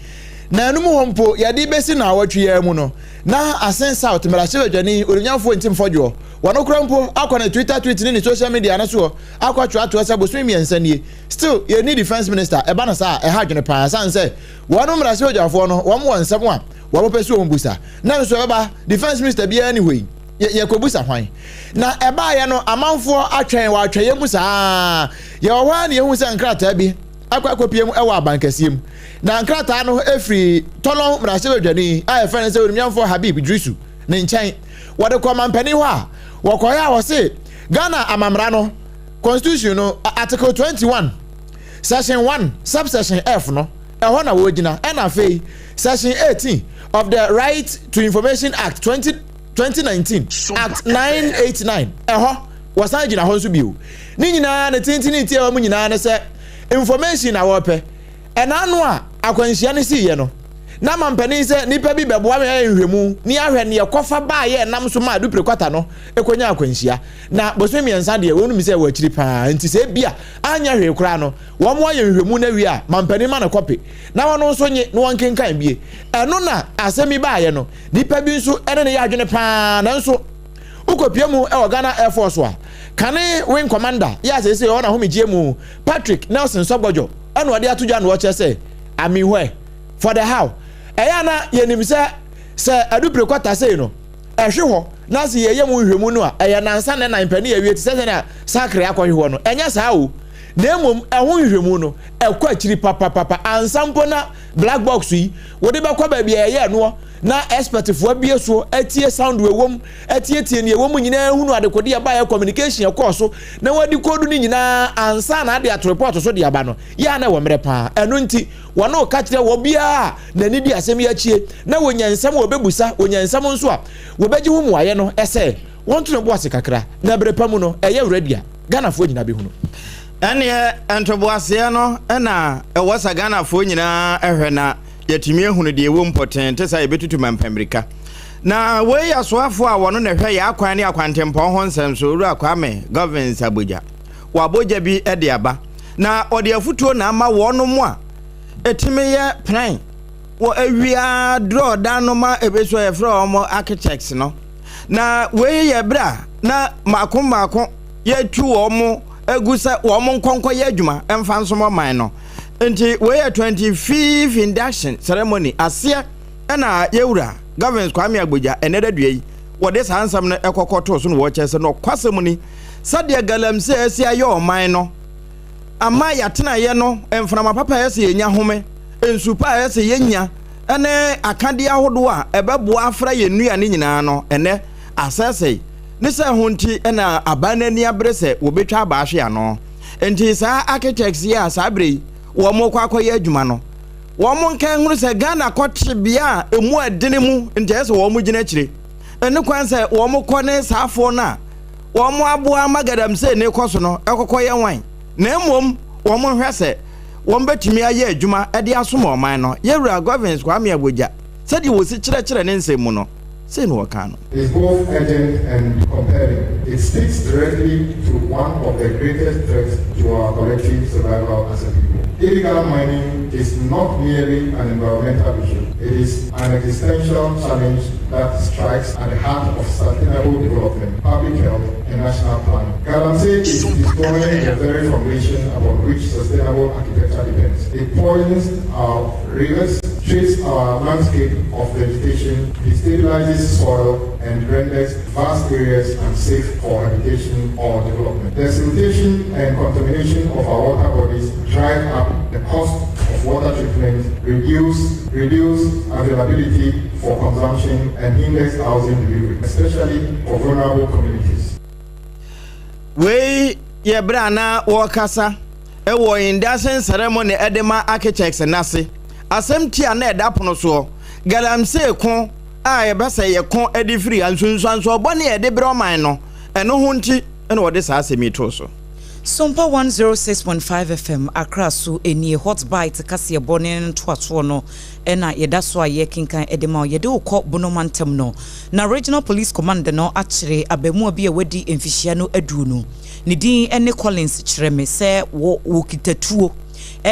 Na ɛno mu hɔ mpo, yɛde rebɛsi naawɔtwe yi ara mu no, na Asen South mmarahyɛbadwani Onimnyamfoɔ Ntim Fɔdwoɔ, wɔno koraa mpo akɔ ne Twitter tweet ne ne social media no soɔ akɔ atwerɛ atoɔ sɛ bosome mmiɛnsa nie, still yɛnni defence minister, ɛba no saa a, ɛha adwene paa, ɛsiane sɛ wɔnom mmarahyɛbadwafoɔ no, wɔn wɔ nsɛm a wɔn pɛ sɛ wɔn busa, na nso ɛbɛba defence minister biara nni hɔ yi, yɛ, yɛkɔbusa hwan? Na ɛbaeɛ no, amanfoɔ atwɛn wɔ atwɛeɛ mu saa, yɛwɔ hɔ ara na yɛhu sɛ nkrataa bi akɔ akɔpie mu wɔ abankɛseɛ mu. Na nkrataa no firi Tɔlɔn mmarahyɛbadwani a yɛfrɛ no sɛ Onimnyamfoɔ Habib Idrisu ne nkyɛn. Wɔde kɔɔ mampanin hɔ a, wɔkɔeɛ a wɔse Ghana amammara no, Constitution no, Article 21, Section 1, Subsection F no, ɛhɔ na wɔgyina. Ɛna afei, Section 18 of the Right to Information Act 20, 2019, Act 989, ɛhɔ wɔsan gyina hɔ nso bio. Ne nyinaa, ne tenten ne tiawa mu nyinaa ne sɛ information na wɔpɛ. Ɛna ano a akwanhyia no siiɛ no, na mampanin sɛ nnipa bi bɛboa me ayɛ nhwehwɛmu ne ahwɛ neɛ ɛkɔfa baeɛ ɛnam so maa Dupre Kwata no kɔnyaa akwanhyia. Na bosome mmiɛnsa deɛ wɔnim sɛ ɛwɔ akyiri paa nti sɛ ebia anyɛ hwee koraa no wɔn ayɛ nhwehwɛmu no awie a mampanin ma no kɔpe na wɔn nso nye na wɔnkenkan bie. Ɛno na asɛm yi baeɛ no nnipa bi nso ne no yɛ adwene paa nanso wokɔpie mu wɔ Ghana Air Force a kane Wing Commander yɛ a seesei ɔwɔ n'ahomegyeɛ mu Patrick Nelson Sɔgbɔdwo ɛna ɔde ato dwa na ɔkyerɛ sɛ I mean where for the how ɛyɛ a na yɛnim sɛ sɛ adupire kɔta sei no ɛhwe hɔ na sɛ yɛyɛ mu nhwɛmu no a ɛyɛ nansa ne nan pɛ ne yɛwie te sɛ sɛnea sakre akɔhwe hɔ no ɛnyɛ saa o na mmom ɛho nhwehwɛmu no ɛkɔ akyiri papapapa ansa mpo na black box yi wode bɛkɔ baabi a ɛyɛ ɛnoɔ na expertfoɔ abie soɔ atie sound ɛwɔ mu atietie nea ɛwɔ mu nyinaa hunu adekode ɛbaeɛ communication ɛkɔɔ so na wɔde koodu no nyinaa ansa na ade ato report so de aba no yɛ a na ɛwɔ mmerɛ paa. Ɛno nti wɔne wo ka kyerɛ wɔ biara a n'ani di asɛm yi akyie na wɔnya nsɛm a wɔbɛbusa, wɔnya nsɛm nso a wɔbɛgye ho mmuaeɛ no sɛ wɔnto ne bo ase kakra na berɛ pa mu no ɛyɛ ready a Ghanafoɔ nyinaa bɛhunu. Ɛnneɛ ntoboaseɛ no na ɛwɔ sɛ Ghanafoɔ nyinaa hwɛ na yɛatumi ahunu deɛ ɛwɔ mu pɔtee nte sɛ yɛbɛtutu mampammirika. Na wei yɛ soafoɔ a wɔno na ɛhwɛ yɛn akwan ne akwantempɔn ho nsɛm so, Owura Kwame Governs Agbodza. Wabɔ gya bi de aba, na ɔde afotuo na ama wɔnom a ɛtumi yɛ plan wɔ awia draw dan no ma ɛbɛsu a yɛfrɛ wɔn architects no. Na wei yɛ berɛ a na mmaako mmaako yɛatu wɔn agu sɛ wɔn nkɔnkɔ yɛ adwuma mfa nsom ɔman no. Nti wei yɛ 25th induction ceremony aseɛ ɛna yɛwura Governs Kwame Agbodza ɛnɛ da dua yi wɔde saa nsɛm no ɛkɔkɔ too so no wɔkyerɛ sɛ nɔkwasɛm ni sɛdeɛ galamsey asi ayɛ ɔman no ama yɛatenaeɛ no mframa papa a ɛsɛ yɛnya home nsu pa a ɛsɛ yɛnya ne akadeɛ ahodoɔ a ɛbɛboa afra yɛn nnuane nyinaa no ɛnɛ asɛesɛe ne sɛ ho nti na aban no ani abere sɛ wɔbɛtwa aba ahwe ano nti saa architects yi a saa berɛ yi wɔn kɔ akɔyɛ adwuma no wɔn nka nhunu sɛ Ghana kɔ tebea a ɛmu ɛdene mu nti ɛyɛ sɛ wɔn gyina akyire ɛne kwan sɛ wɔn kɔ ne saafoɔ no a wɔn aboa ama galamsey ne kɔ so no ɛkɔkɔ yɛ wan na mmom wɔn nhwɛ sɛ wɔn bɛtumi ayɛ adwuma de asom ɔman no. Yɛwura Governs Kwame Agbodza sɛdeɛ wɔsi kyerɛkyerɛ ne nsɛm mu no, sei na ɔkaa no. Is both urgent and compelling. It speaks directly to one of the greatest threats to our collective survival as a people. Illegal mining is not merely an environmental issue. It is an existential challenge that strikes at the heart of sustainable development, public health, and national planning. Galamsey is destroying the very foundation upon which sustainable architecture depends. It poisons our rivers, treats our landscape of vegetation, destabilizes soil, and renders vast areas unsafe for habitation or development. The siltation and contamination of our water bodies drive up the cost of water treatment, reduce, reduce availability for consumption, and hinders housing delivery, especially for vulnerable communities. Wei yɛ berɛ a na wɔrekasa wɔ induction ceremony de ma architects no ase. Asɛm ti a na ɛda pono soɔ, Galamsey ko a yɛbɛ sɛ yɛko de firi ha, nsunsuansoɔ bɔne a yɛde brɛ ɔman no, ɛno ho nti na wɔde saa asɛm yi too so. Sompa 106.5 FM Accra so nie Hot Bite kaseɛbɔ ne ne ntoasoɔ no na yɛda so a yɛrekenkan de ma wo. Yɛde wo kɔ Bono mantam no na Regional Police Command no akyere abaamua bi a wadi mfihyia no aduonu. Ne din ne Collins Kyerɛme sɛ wɔ wɔkita tuo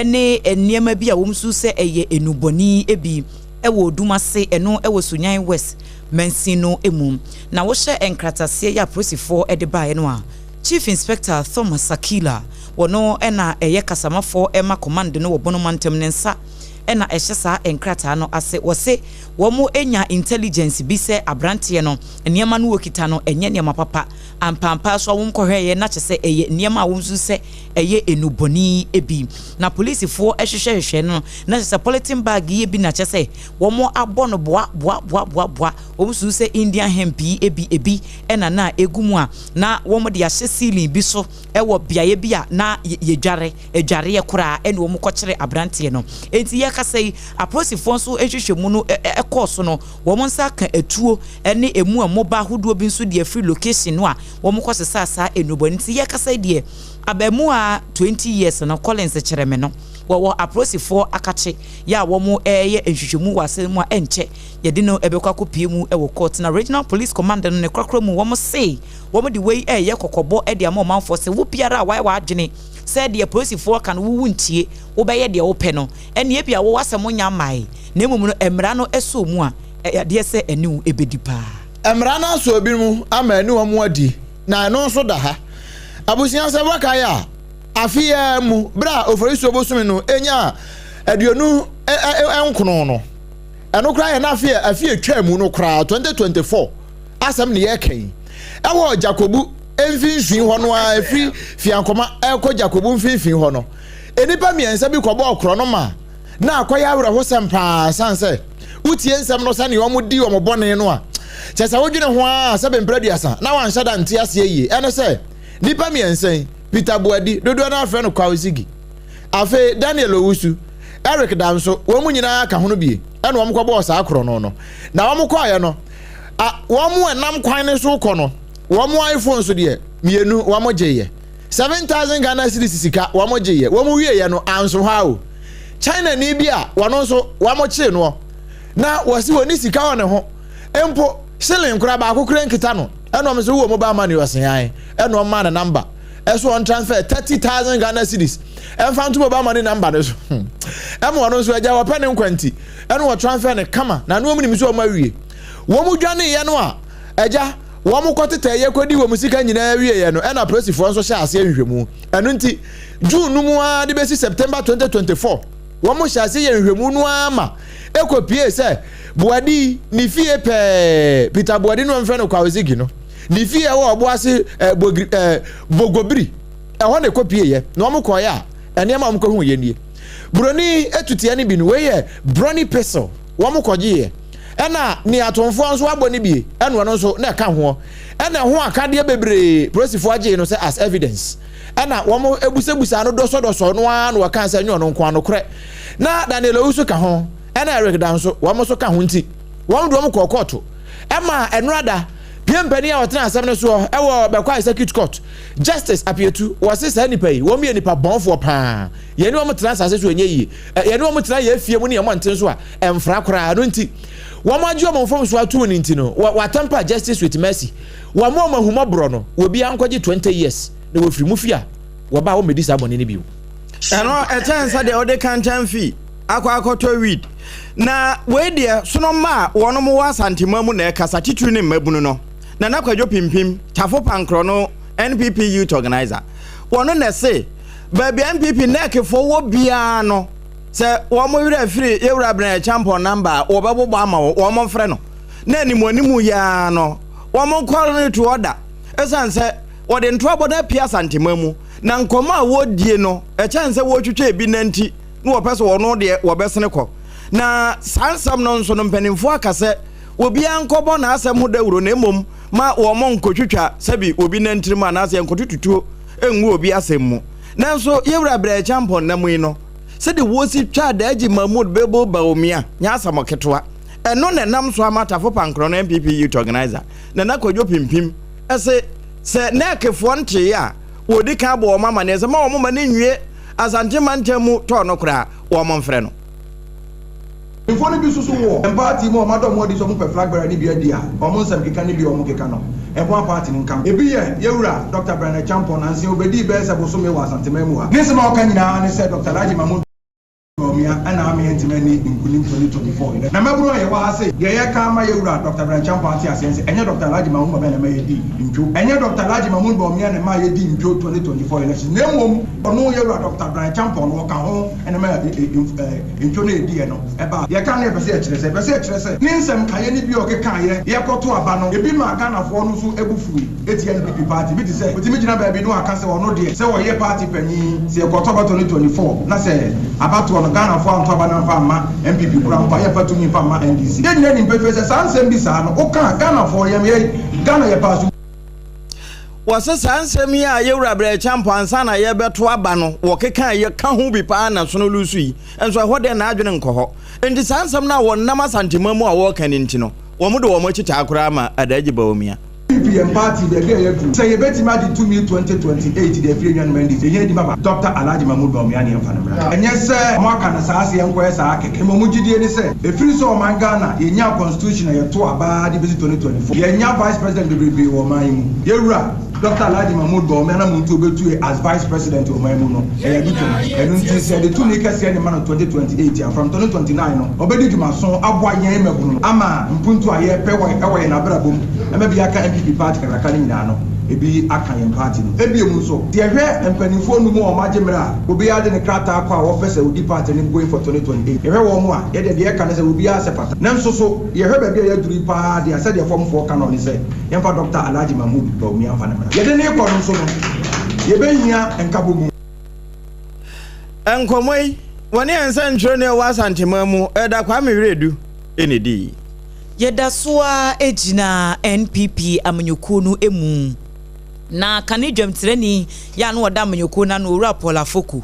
ne nneɛma bi a wɔn su sɛ ɛyɛ nnubɔne bi wɔ Odumase, ɛno wɔ Sunyani West mansin no mu. Na wohyɛ nkrataseɛ yi a apolisifoɔ de baeɛ no a, Chief Inspector Thomas Sakila, wɔno na ɛyɛ kasamafoɔ ma command no wɔ Bono mantam, ne nsa na ɛhyɛ saa nkrataa no ase. Wɔse wɔn nya intelligence bi sɛ abranteɛ no nneɛma no wɔkita no ɛnyɛ nneɛma papa. Ampaampa nso a wɔn kɔhwɛeɛ na kyesɛ ɛyɛ nneɛma a wɔn susu sɛ ɛyɛ nnubɔne bi. Na polisifoɔ hwehwɛhwehwɛɛ no na kyesɛ polythene bag yi bi na kyesɛ wɔn abɔ no boa boa boa boa boa. Wɔn susu sɛ Indian hemp yi bi ebi na na ɛgu mu a na wɔde ahyɛ ceiling bi so wɔ beaeɛ bi a na yɛdware adwareɛ koraa ɛna wɔn kɔkyere abranteɛ no. Enti yɛkasa yi apolisifoɔ nso nhwehwɛmu no kɔɔ so no wɔn nsa aka atuo ne ɛmu mmoba ahodoɔ bi nso de afiri location no a wɔn kɔsesaa saa nnubɔne. Nti yɛkasa yi deɛ abaamuwa 20 years no Collins Kyereme no wɔwɔ apolisifoɔ akakye yɛ a wɔn reyɛ nhwehwɛmu wɔ asɛm mu a ɛnkyɛ yɛde no bɛkɔ akɔpue mu wɔ court. Na Regional Police Command no ne korakora mu wɔn se wɔn de wei reyɛ kɔkɔbɔ de ama ɔmanfoɔ sɛ wo biara a wayɛ w'adwene sɛ deɛ polisifoɔ ka no wo wontie, wobɛyɛ deɛ wopɛ no, ɛnneɛ ebia wo w'asɛm nnya mmae, na mmom no mmara no sɔ mu a, ɛyɛ adeɛ sɛ ɛne wo bɛdi paa. Mmara no asɔ ebinom ama ɛne wɔn adi, na ɛno nso da ha. Abusua, sɛ wokae a, afe yi ara mu, bere a Oforisuo bosome no nyaa 29 no, ɛno koraa yɛ n'afe a afe a etwaa mu no koraa, 2024 asɛm na yɛreka yi, ɛwɔ Jakobu mfinimfini hɔ no ara, ɛfiri Fiankoma ɛrekɔ Jakobu mfinimfini hɔ no, nnipa mmiɛnsa bi kɔbɔɔ korɔno ma na akɔyɛ awerɛhosɛm paa, ɛsiane sɛ wotie nsɛm no sɛnea wɔdi wɔn bɔne no a, kyerɛ sɛ wodwene ho ara sɛ bempere aduasa na wanhyɛ da nte aseɛ yie. Ɛne sɛ, nnipa mmiɛnsa yi, Peter Boadi, dodoɔ no ara frɛ no Kwawu Ziggy, Afei Daniel Owusu, Eric Danso, wɔn nyinaa ka ho no bie ɛna wɔn kɔbɔɔ saa korɔno no. Na wɔn kɔɔeɛ no, a wɔn ɛnam kwan no so kɔ no, wɔn iPhone so deɛ mmienu wɔn gyeeɛ. 7000 Ghana cedis sika wɔn gyeeɛ. Wɔn wieeɛ no, anso hɔ ara o. China ni bi a wɔn nso wɔn kyee noɔ. Na wɔsi wɔn sika wɔ ne ho. Mpo shilling koraa baako koraa nkita no. Ɛna wɔn nso wɔ mobile money ɔse ae. Ɛna wɔn maa ne number. Ɛso wɔn transfer 30,000 Ghana cedis. Ɛmfa nto mobile money number no so. Ɛma ɔno nso agya wɔpɛ ne nkwa nti. Ɛna wɔ transfer ne kama. Na ano wɔn nim sɛ wɔn awie. Wɔn dwaneeɛ no a agya wɔn kɔ tetɛeɛ kɔdi wɔn sika nyinaa wieɛ no ɛna apolisifoɔ nso hyɛ aseɛ nhwehwɛmu. Ɛno nti June no mu ara de bɛsi September 2024 wɔn hyɛ aseɛ yɛ nhwehwɛmu no ara ma ɛkɔpie sɛ Boadi ne fie pɛɛ, Peter Boadi no wɔmfrɛ no Kwawezigi no, ne fie ɛwɔ Ɔboase eh, Bogiri, eh, Bogobiri, ɛhɔ na ɛkɔpieeɛ, na wɔn kɔeɛ a, nneɛma a wɔn kɔhu yɛ nie. Buroni etuteɛ no bi no, wei yɛ Brony Pestle, wɔn kɔgyeeɛ. Ɛna ne atomfoɔ nso abɔ no bie, ɛna ɔno nso na ɛka hoɔ. Ɛna ɛho akadeɛ bebree, polisifoɔ agyee no sɛ as evidence. Ɛna wɔn ebusabusaa no dɔsɔdɔsɔ no ara na wɔkaa sɛ ɛnyɛ ɔno nko ara, nokorɛ. Na Daniel Owusu ka ho. ɛna Eric da nso wɔn nso ka ho nti wɔn de wɔn kɔɔ kɔɔto ɛma ɛnora da pie mpanin a ɔtena asɛm no soɔ ɛwɔ Bɛkwae Circuit Court Justice Apietu wɔse saa nipa yi wɔn yɛ nipa bɔnfoɔ paa yɛne wɔn tena asase so ɛnyɛ yie yɛne wɔn tena yɛ fie mu ne yɛn mmɔnten so a ɛmfra koraa no nti wɔn agye wɔn mfomso ato no nti no wɔatampa justice with mercy wɔn a wɔn ahumɔborɔ no wɔbi ankɔgye 20 years na wɔfiri mu fie a wɔba a wɔmmɛdi saa bɔne no bio. Ɛno ɛkyɛn sɛ deɛ wode kankyɛn fi akɔ akɔtɔ weed. Na wei deɛ sono mma a wɔnom wɔ Asantema mu na ɛkasa titiri ne mmabunu no. Nana Kwadwo Pimpim, Tafo Pankorɔ no NPP Youth Organizer. Wɔno na ɛse baabi a NPP NEC foɔ wɔ biara no sɛ wɔn werɛ afiri Yɛwura Bryan Acheampong number a wɔbɛbobɔ ama wɔn, wɔn mfrɛ no. Na animuanimu yi ara no wɔn call no to order ɛsiane sɛ wɔde ntoabɔ no apue Asantema mu na nkɔmmɔ a wɔredie no ɛkyɛn sɛ wɔretwitwa ebi nanti na wɔpɛ sɛ wɔn deɛ wɔbɛsene kɔ. Na saa nsɛm no nso no mpanimfoɔ aka sɛ obiara nkɔbɔ n'asɛm ho dawuro na mmom ma wɔn nkɔtwitwa sɛbi obi nantirim anaasɛ nkɔtotutuo ngu obi asɛm mu. Nanso Yɛwura Brɛ Acheampong nna mu yi no, sɛdeɛ wɔsi twa Alhaji Mahmood Bebo Bawumia nyɛ asɛm ketewa. Ɛno na ɛnam so ama Tafo Pankorɔ no NPP Youth Organizer, Nana Kwadwo Pimpim se sɛ NEC foɔ nteeɛ a, Wɔdi kan abɔ wɔn amaneɛ sɛ mma wɔn mma no nwie Asante mantam mu tɔɔ no koraa, wɔn mfrɛ no. Mfo no bi nso so wɔ yɛn party mu a wɔn ada wɔn adi sɛ wɔn pɛ flag bearer no bi adi a wɔn nsɛm keka ne bi a wɔn keka no ɛboa party no nka ho. Ebi yɛ yɛwura Doctor Brian Acheampong nansa yi obedii bɛyɛ sɛ bosome wɔ Asanteman mu ha. Ne nsɛm a ɔka nyinaa ne sɛ Doctor Alhaji Mahmood Bawumia na ama yɛntumi anni nkunim 2024 yi. Na mmabunu a yɛwɔ ha sei, deɛ yɛka ama yɛwura Doctor Brian Acheampong ate aseɛ ne sɛ ɛnyɛ Doctor Alhaji Mahmood Bawumia na ɛma yɛdii ntwo. Ɛnyɛ Doctor Alhaji Mahmood Bawumia na ɛmaa yɛdii ntwo 2024 elections na mmom ɔno yɛwura Doctor Brian Acheampong no ɔka ho na ɛma Ntwo no a ediiɛ no ɛbaa. Yɛka no yɛpɛ sɛ yɛkyerɛ sɛ, yɛpɛ sɛ yɛkyerɛ sɛ ne nsɛm kaeɛ no bi a ɔkekaeɛ yɛkɔto aba no ebi maa Ghanafoɔ no nso bo fuui tia NPP party. Bi te sɛ ɔtumi gyina baabi na waka sɛ ɔno deɛ sɛ ɔyɛ party panyin sɛ yɛkɔto aba 2024 na sɛ abatoɔ no Ghanafoɔ anto aba no amfa amma NPP koraa mpo a yɛmfa tumi mfa mma NDC. Yɛn nyinaa nim pefee sɛ saa nsɛm bi saa no woka a Ghanafoɔ yɛn yɛ Ghana yɛpɛ aso. Wɔse saa nsɛm yi a yɛwura Brɛkyɛ mpo ansa na yɛbɛto aba no wɔkeka yɛ ka ho bi paa na sono lusu yi nso ɛhɔ deɛ n'adwene nkɔ hɔ nti saa nsɛm no a wɔnam Asanteman mu a wɔreka no nti no wɔn de wɔn akyi taa koraa ma Adaagye Bawumia. NPP yɛn party baabi a yɛaduru sɛ yɛbɛtumi agye tumi 2028 de afiri anuanom NDC yɛhia di baba Doctor Alhaji Mahmood Bawumia ne yɛmfa no mmra ɛnyɛ sɛ wɔaka no saa sɛ yɛnkɔyɛ saa kɛkɛ mmom gyidie ne sɛ Ɛfiri sɛ ɔman Ghana yɛnyaa constitution a yɛto aba de bɛsi 2024. Yɛanya vice president bebrebee wɔ ɔman yi mu. Yɛwura Doctor Alhaji Mahmood Bawumia na Muntu ɔbɛtue as vice president wɔ ɔman mu no, ɛyɛ adutwam. Ɛno nti sɛ yɛde tumi kɛseɛ no ma no 2028 a, from 2029 no ɔbɛdi dwumaso aboa yɛn mmabunu no ama mpuntuo a yɛpɛ wɔ wɔ yɛn abrabɔ mu ɛma bi aka NPP party kakraka no nyinaa no ebi aka yɛn party no. Ebiem nso, sɛ yɛhwɛ mpanimfoɔ num a wɔagye mmerɛ a obiara de ne krataa kɔ a wɔpɛ sɛ ɔdi party no going for 2028, yɛhwɛ wɔn a, Yɛdeɛ deɛ yɛka ne sɛ obiara sɛ fata. Nanso so yɛhwɛ baabi a yɛaduru yi paa deɛ a, sɛdeɛ fɔmfoɔ ka no ne sɛ yɛmfa Dɔkta Alhaji Mahmood Bawumia mfa no mmra. Yɛde no rekɔ no nso no, yɛbɛhia nkabomu. Nkɔmmɔ yi, wɔne yɛn nsɛnkyerɛwni a ɔwɔ Asanteman mu, Elder Kwame Wiredu na edii. Yɛda so ara gyina NPP amanyɔkuo no mu. Na kane dwamtirani yi a na ɔda amanyɔkuo no ano, Owura Paul Afoku,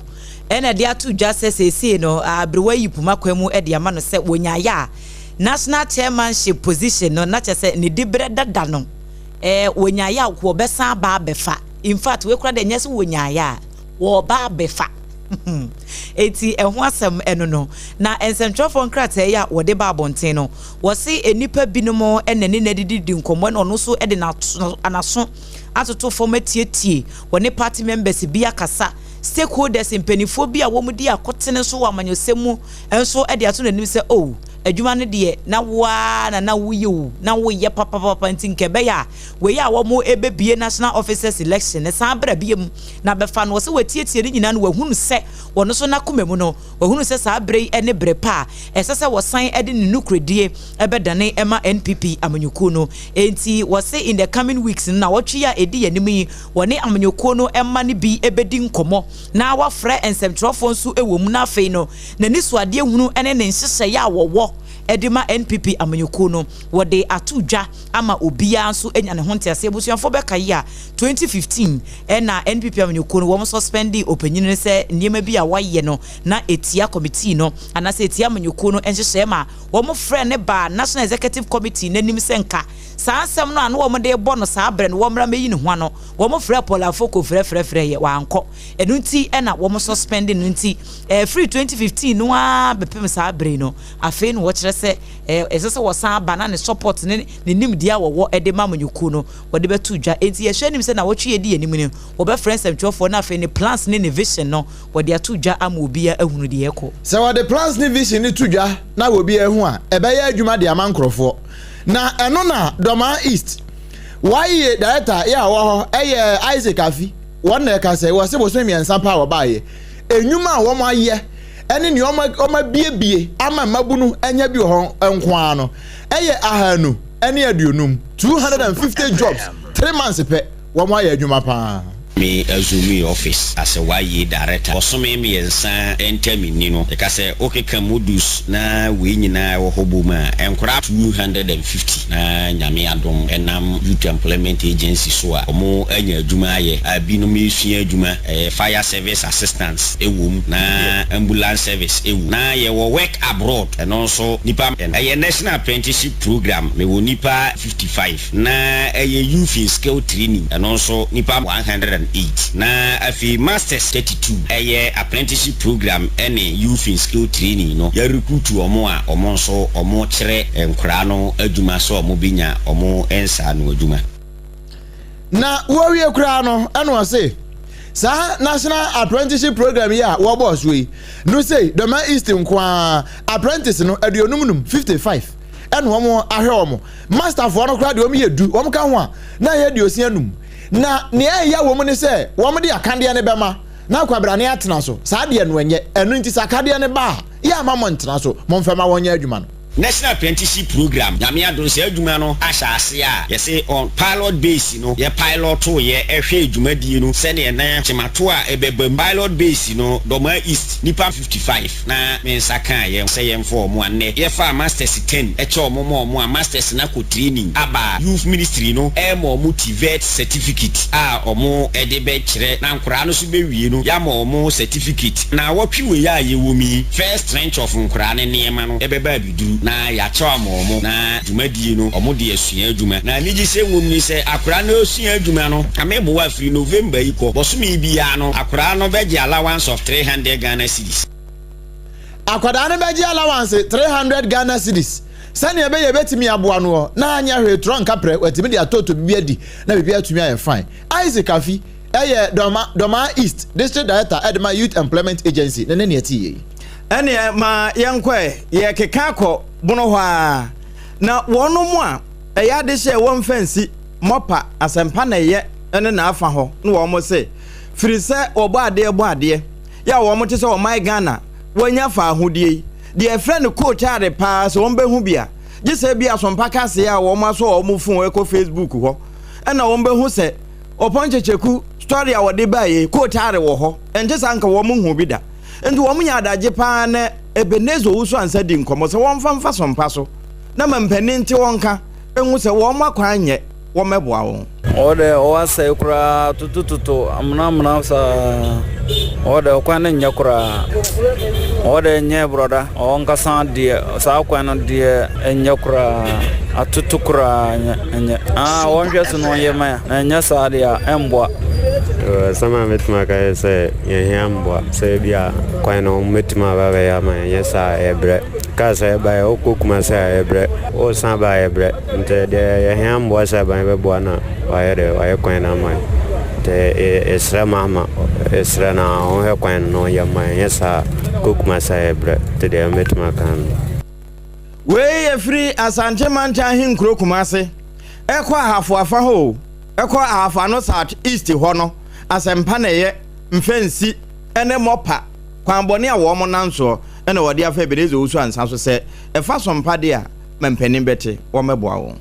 na ɛde ato dwa sɛ seesei no aberewa yi poma kwan mu de ama no sɛ wɔnyaeɛ a national chairmanship position no na kyerɛ sɛ ne diberɛ dada no eh, wɔnyaeɛ a wɔbɛsan aba abɛfa. In fact, wei koraa deɛ ɛnyɛ sɛ wɔnyaeɛ a wɔreba abɛfa. Enti ɛho asɛm ɛno no. Na nsɛntwerɛfoɔ nkrataa yi a wɔde ba abɔnten no, wɔse nnipa binom na ne no adididi nkɔmmɔ na ɔno nso de n'aso atoto fam atietie wɔne party members bi akasa, stakeholders mpanimfoɔ bi a wɔdi akotene nso wɔ amanyɔsɛm mu nso de ato n'anim sɛ oh, adwuma no deɛ na wo ara na na woyɛ o, na woyɛ papapapa nti nka ɛbɛyɛ a wei a wɔrebɛbie National Officers Election no san bra biom na bɛfa no. Ɔsɛ watietie ne nyinaa no wahunu sɛ wɔno nso n'akoma mu no wahunu sɛ saa berɛ yi ne berɛ pa a ɛsɛ sɛ wɔsan de ne nokorɛdie bɛdane ma NPP amanyɔkuo no. Enti wɔse in the coming weeks no, nnawɔtwe yi a ɛdi yɛn anim yi, wɔne amanyɔkuo no mma no bi bɛdi nkɔmmɔ na wɔafrɛ nsɛmtwerɛfoɔ nso wɔ mu na afei no n'anisoadeɛ hunu ne ne nhyehyɛeɛ a wɔwɔ de ma NPP amanyɔkuo no wɔde ato dwa ama obiara nso anya ne ho nteaseɛ. Abusuafoɔ bɛkae a, 2015 na NPP amanyɔkuo no wɔn sɔspɛndee ɔpanyin no sɛ nneɛma bi a wayɛ no na ɛtia committee no anaasɛ ɛtia amanyɔkuo no nhyehyɛeɛ ma wɔn frɛɛ no baa National Executive Committee no anim sɛ nka saa nsɛm no a na wɔn de rebɔ no saa berɛ no wɔmmra mmɛyi ne ho ano. Wɔn frɛɛ Paul Afoko frɛfrɛfrɛeɛ wankɔ. Ɛno nti na wɔn sɔspɛnde no nti ɛfiri 2015 no ara bɛpem saa berɛ yi no afei na wɔkyerɛ sɛ ɛsɛ sɛ wɔsan ba na ne support ne ne nimdeɛ a wɔwɔ de ma amanyɔkuo no wɔde bɛto dwa. Enti yɛhwɛ anim sɛ nnawɔtwe a ɛdi yɛn anim no, wɔbɛfrɛ nsɛmtwerɛfoɔ na afei ne plans ne ne vision no, wɔde ato dwa ama obiara ahunu deɛ ɛrekɔ. Sɛ wɔde plans ne vision no to dwa na obiara hu a, ɛbɛyɛ adwuma de ama nkorɔfoɔ. Na ɛno na Dormaa East YEA Director yɛ a ɔwɔ hɔ yɛ Isaac Afi, wɔn na ɛka sɛ wɔse bosome mmiɛnsa pɛ a wɔbaeɛ, nnwuma a wɔayɛ ne nea wɔabiebie ama mmabunu anya bi wɔ hɔ nko ara no yɛ 250, 250 jobs, 3 months pɛ, wɔn ayɛ adwuma paa. Me assumee office as a YA director bɔsome mmiɛnsa ntam nni no, yɛka sɛ wokeka modus na wei nyinaa ɛwɔ hɔ bom a, ɛnkora 250 na Nyame adom ɛnam Youth Employment Agency so a wɔn anya adwuma ayɛ a binom resua adwuma, ɛyɛ fire service assistants ɛwom na ambulance service ɛwom na yɛwɔ work abroad ɛno nso nipa ɛyɛ National Apprenticeship Program mewɔ nipa 55 na ɛyɛ Youth in Skill Training ɛno nso nipa 100. 108 na afei Masters 32 ɛyɛ Apprenticeship Program ɛne Youth in Skill Training no yɛ recruit wɔn a wɔn nso wɔn kyerɛ nkoraa no adwuma sɛ wɔn bɛnya wɔn nsa ano adwuma. Na wɔwie koraa no ɛna ɔse saa National Apprenticeship Program yi a wɔbɔɔ soɔ yi no sei Dɔma East nko ara apprentice no aduonum num, 55, ɛna wɔn ahwɛ wɔn. Masterfoɔ no koraa deɛ wɔn yɛ du, wɔn ka ho a na ɛyɛ aduosia num. Na nea ɛya wɔ mu ne sɛ wɔn de akadeɛ no bɛma na akwabrane atena so. Saa deɛ no ɛnyɛ. Ɛno nti sɛ akadeɛ no ba a, yɛ ama mo ntena so, momfɛ ma wɔnyɛ adwuma no. National Apprenticeship Programme, Nyame adom saa adwuma no ahyɛ aseɛ a yɛse on pilot base no yɛ pilotooyɛ hwɛɛ dwumadie no sɛdeɛ na kyematoɔ a ɛbɛba mu. Pilot base no Dormaa East nnipa 55 na me nsa kaeɛ sɛ yɛmfa wɔn a nnɛ yɛfaa masters 10 kyɛ wɔn ma wɔn a masters no akɔ training aba Youth Ministry no rema wɔn TVET certificate a wɔn de bɛkyerɛ na nkoraa no nso bɛwie no yɛama wɔn certificate. Naawɔtwe wei a yɛwɔ mu yi first trench of nkoraa no nneɛma no bɛba abɛduru na yɛakyɛw ama wɔn na dwumadie no wɔn de asua adwuma. Na anigyesɛm wɔ mu ne sɛ akoraa no resua adwuma no Nyame boa firi November yi kɔ bɔsome biara no akoraa no bɛgye allowance of 300 Ghana cedis. Akwadaa no bɛgye allowance 300 Ghana cedis sɛnea ɛbɛyɛ ɛbɛtumi aboa noɔ na anyɛ hwee torɔ nka prɛ watumi de atɔtɔ biribi adi na biribi atumi ayɛ fine. Isaac Afi yɛ Dɔma Dɔmaa East District Director de ma Youth Employment Agency ne ne nea ɛte yie yi. Ɛnneɛ ma yɛnkɔ ɛ, yɛrekeka akɔ bono hɔ ara. Na wɔnom a ɛyɛ adehyeɛ wɔmfa nsi mɔpa asɛmpa na ɛyɛ ne n'afa hɔ na wɔn se, firi sɛ wɔbɔ adeɛ bɔ adeɛ, yɛ a wɔn te sɛ ɔman Ghana wɔanya faahodie yi, deɛ ɛfrɛ no kookyare paa sɛ wɔn bɛhu bi a, gye sɛ bi asompa kaseɛ a wɔn asɔ wɔn fon ɛkɔ Facebook hɔ ɛna wɔn bɛhu sɛ Ɔpɔn Kyekyeku story a wɔde baeɛ yi kookyare wɔ hɔ, ɛnte saa nka wɔn nhu bi da. Enti wɔn nya adagye paa ne Ebenezer Owusu Ansah di nkɔmmɔ sɛ wɔmfa mfa so mpa so na ma mpanin nte wɔn nka nhu sɛ wɔn akwan nyɛ, wɔmmɛboa wɔn. Ɔwɔ dɛ ɔwɔ asɛe koraa totototo amena amena saa ɔwɔ dɛ ɔkwan no nyɛ koraa ɔwɔ dɛ nyɛ brɔda ɔwɔ nkasa deɛ saa kwan no deɛ ɛnyɛ koraa atoto koraa nyɛ ɛnyɛ aa wɔnhwɛ so na ɔnyɛ ma ya. Na ɛnyɛ saa deɛ a, ɛmmoa. Asɛm a mɛtumi aka yɛ sɛ yɛhia mmoa sɛ ebi a kwan no wɔbɛtumi aba abɛyɛ ama yɛn nyɛ saa a yɛbrɛ. Kaa sɛ ɛba yɛ wokɔ Kumasi a yɛbrɛ, wosan ba a yɛbrɛ. Nti deɛ yɛhia mmoa sɛ aban bɛboa na wayɛ dɛ wayɛ kwan no ama yɛn. Nti yɛsrɛ Mahama, yɛsrɛ no a ɔnhwɛ kwan no na ɔnyɛ mma yɛn nyɛ saa a kɔ Kumasi a yɛbrɛ. Nti deɛ mɛtumi aka no. Wei yɛ firi Asante Mantam ahenkuro Kumase ɛkɔ Ahafo afa hɔ o, ɛkɔ Ahafo ano South East hɔ no, asɛmpa na ɛyɛ, Mfɛnsi ne Mɔpa kwan bɔne a wɔn nam soɔ na wɔde afa Ebenezer Owusu Ansah so sɛ ɛfa so mpa deɛ a, ma mpanin bɛte, wɔmmɛboa wɔn.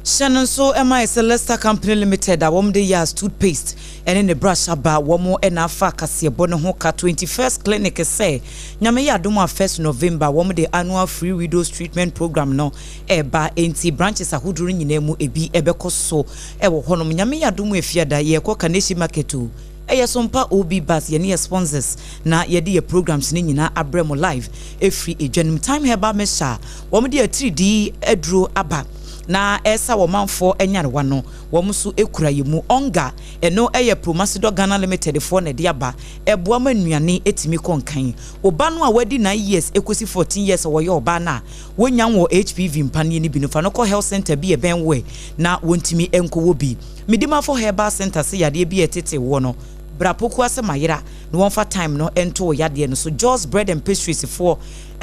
Hyɛ no nso ma ayɛ sɛ Lester Company Limited a wɔde Yaz toothpaste ne ne brush aba wɔn na afa kaseɛbɔ no ho ka 21st Clinic sɛ Nyame yɛ adom a first November wɔn de annual free widows treatment program no reba enti branches ahodoɔ no nyinaa mu ebi bɛkɔ so wɔ hɔnom. Nyame yɛ adom a Efiada yɛrekɔ Kaneshie Market o. Ɛyɛ Sompa OB Bus yɛne yɛ sponsors na yɛde yɛ programs no nyinaa abrɛ mo live ɛfiri edwa no mu. Thyme Herbal Mixture a wɔn de atiridii aduro aba na ɛresa wɔn manfoɔ nyarewa no wɔn nso kura yɛ mu. Onga ɛno yɛ Promasidor Ghana Limited foɔ na ɛde aba ɛboa ma nnuane tumi kɔ nkan. Wo ba no a wadi 9 years ɛkɔsi 14 years a ɔyɛ ɔbaa no a wɔnnya nwɔ HPV mpaneɛ no bi no fa no kɔ health center bi a ɛbɛn wo ɛ na wɔntumi nkɔwɔ bi. Medimafo Herbal Centre se yadeɛ bi a ɛtete woɔ no, bra Pokuase Mayera na wɔmfa time no nto wo yadeɛ no so. Joss Bread and Pastries foɔ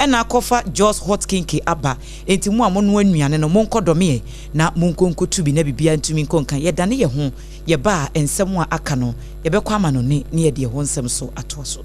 na akɔfa Joss Hot Kenkey aba, enti mo a monoa nnuane no, monkɔ dɔmeɛ na monkɔ nkɔtu bi na biribiara ntumi nkɔ nkan. Yɛdane yɛn ho, yɛba a, nsɛm a aka no, yɛbɛkɔ amanɔne na yɛde ɛhɔ nsɛm nso atoa so.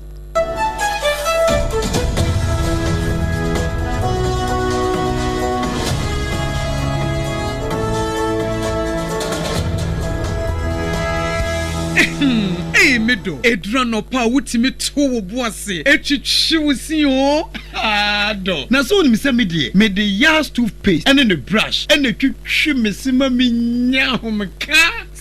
Ei me dɔ, ɛduru anɔpa a wotumi to wo bo ase twitwi wo se oo, haa dɔ. Na sɛ wonim sɛ me deɛ, mede Yas toothpaste ne ne brush na ɛtwitwi me se ma menya ahomeka.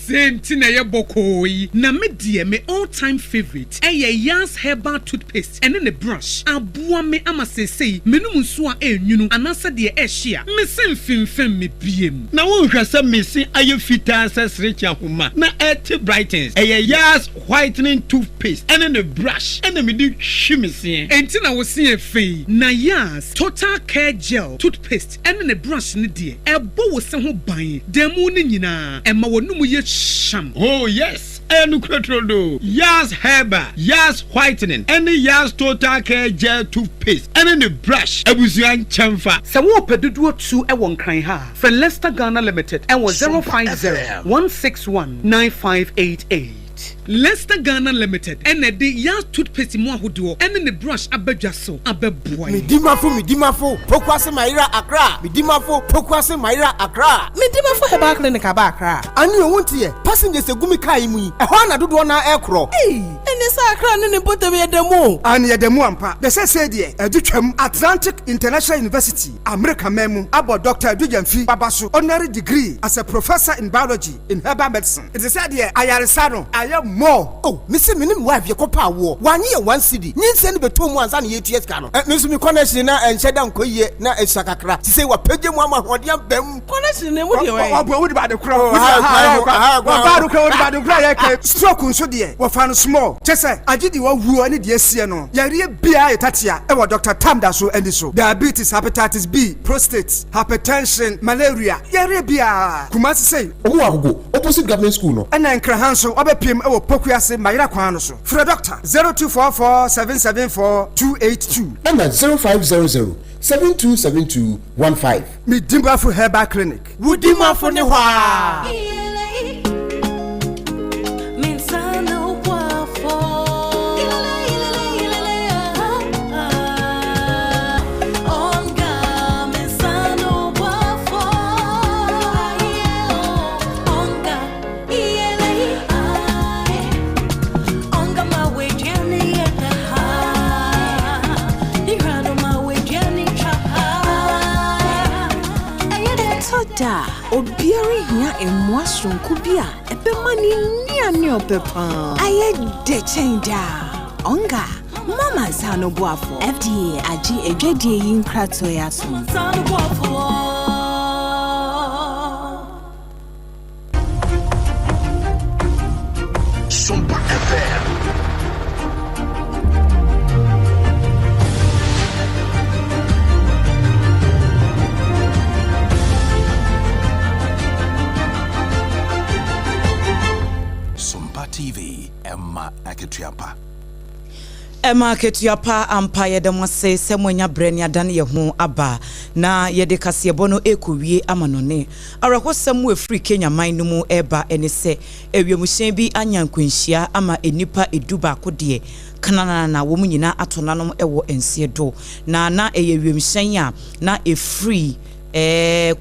Sei nti na ɛyɛ bɔkɔɔ yi. Na me deɛ me all time favourite ɛyɛ Yaz herbal toothpaste ɛne ne brush. Aboa me ama seesei menom nsuo a ɛnwunu anaasɛ deɛ ɛhye a, me se mfemfem me biem. Na wonhwɛ sɛ me se ayɛ fitaa sɛ serekye ahoma na ɛte brightens. Ɛyɛ Yaz whitening toothpaste ɛne ne brush ɛna mede twi me seɛ. Enti na wo se yɛ fɛ yi. Na Yaz total care gel toothpaste ɛne ne brush no deɛ, ɛbɔ wo se ho ban da mu no nyinaa, ɛma w'anomu yɛ hyam. Oh yes, ɛyɛ nokorɛ turodoo. Yaz Herbal, Yaz Whitening ɛne Yaz Total Care Gel Toothpaste ɛne ne brush abusua nkyɛnfa. Sɛ worepɛ dodoɔ tu wɔ Nkran ha a, frɛ Lester Ghana Limited wɔ 050 161 9588. Lester Ghana Limited na ɛde Yaz Toothpaste mu ahodoɔ ne ne brush aba dwa so abɛboa yɛn. Medimafo Medimafo Pokuase Mayera Accra Medimafo Pokuase Mayera Accra. Medimafo Herbal Clinic aba Accra. Ane o wonte yɛ, passengers egu me car yi mu yi, ɛhɔ ara na dodoɔ no ara ɛrekorɔ. Ei, ɛneɛ sɛ Accra ne ne mpɔtam yɛ da mu o. Aane yɛda mu ampa. Na seesei deɛ adu twam. Atlantic International University, Amerika man mu, abɔ Dɔkta Adu Gyamfi Baba so honorary degree as a Professor in Biology in Herbal Medicine. Ɛte sɛ deɛ ayaresa no ayɛ more. Oh me se me ne me wife yɛkɔ pɛ awoɔ wanye yɛ one cedi nyinsɛn no bɛtɔ mu ansa na yɛtua sika no eh me nso me connection na ɛnhyɛ da nkɔ yie na ɛsua kakra sisei wapagya mu ama ahoɔden aba mu. Connection no emu deɛ wɛn. Ɔboa wode bade korɔ wode aha ɔbaa do korɔ wode bade korɔ yɛ kɛ stroke nso deɛ wɔfa no small kyɛ sɛ agye deɛ wawuo ne deɛ asie no yareɛ biara yɛ tatea ɛwɔ Doctor Tam da so ani so diabetes hepatitis B prostate hypertension malaria yareɛ biara Kumasi sei Ɔmo wɔ Agogo, opposite government school no. Ɛna Nkran ha nso wabɛpiem wɔ Pokuase Mayera kwan no so. Frɛ Dɔkta 0244 774 282. Ɛna 0500 7272 15. Medimafo Herbal Clinic. Wo dimafo ne hɔ aa. Ɛtɔ da a, obiara hia mmoa soronko bi a ɛbɛma ne nnuane a ɔpɛ paa ayɛ dɛ kyɛn daa. Onga, Mama nsa ano boafo. FDA agye adwadie yi nkratoɔ yi atom. Sompa FM. Sompa TV, Emma akatua pa. Ɛma akatua pa ampa. Yɛda mo ase sɛ moanya berɛ ne adane yɛn ho aba na yɛde kaseɛbɔ no rekɔwie amanɔne. Awerɛhosɛm a ɛfiri Kenya man no mu reba ne sɛ awiemhyɛn bi anya nkwanhyia ama nnipa dubaako deɛ knanana wɔn nyinaa ato nanom wɔ nseɛ do. Na na ɛyɛ wiemhyɛn a na ɛfiri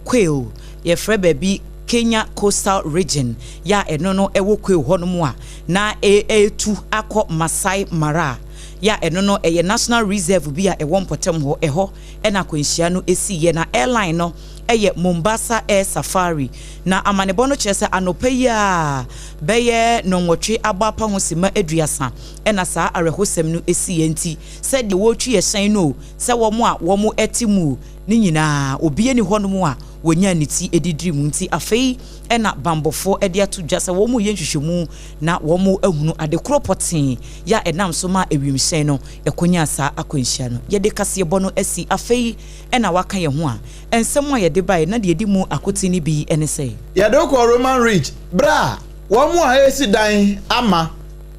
Quail, yɛfrɛ baabi Kenya Coastal Region, yɛ a ɛno no ɛwɔ Quail hɔnom a na ɛretu akɔ Masai Mara, yɛ a ɛno no ɛyɛ National Reserve bi a ɛwɔ mpɔtam hɔ, ɛhɔ na akwanhyia no siiɛ. Na airline no yɛ Mombasa Air Safari. Na amanebɔ no kyerɛ sɛ anɔpa yi ara bɛyɛ nnɔnwɔtwe abɔ apa ho simma aduasa na saa awerɛhosɛm no siiɛ. Nti sɛ deɛ wɔretwi ɛhyɛn no o, sɛ wɔn a wɔte mu o, ne nyinaa obiara nni hɔnom a wɔnyaa ne ti didiri mu. Nti afei na banbɔfoɔ de ato dwa sɛ wɔreyɛ nhwehwɛmu na wɔahunu ade korɔ pɔtee yɛ a ɛnam so maa ewiemhyɛn no kɔnyaa saa akwanhyia no. Yɛde kaseɛbɔ no asi afei na waka yɛn ho a, nsɛm a yɛde baeɛ na deɛ ɛdi mu akoten no bi ne sɛ. Yɛde wo kɔɔ Roman Ridge berɛ a wɔn a ɛresi dan ama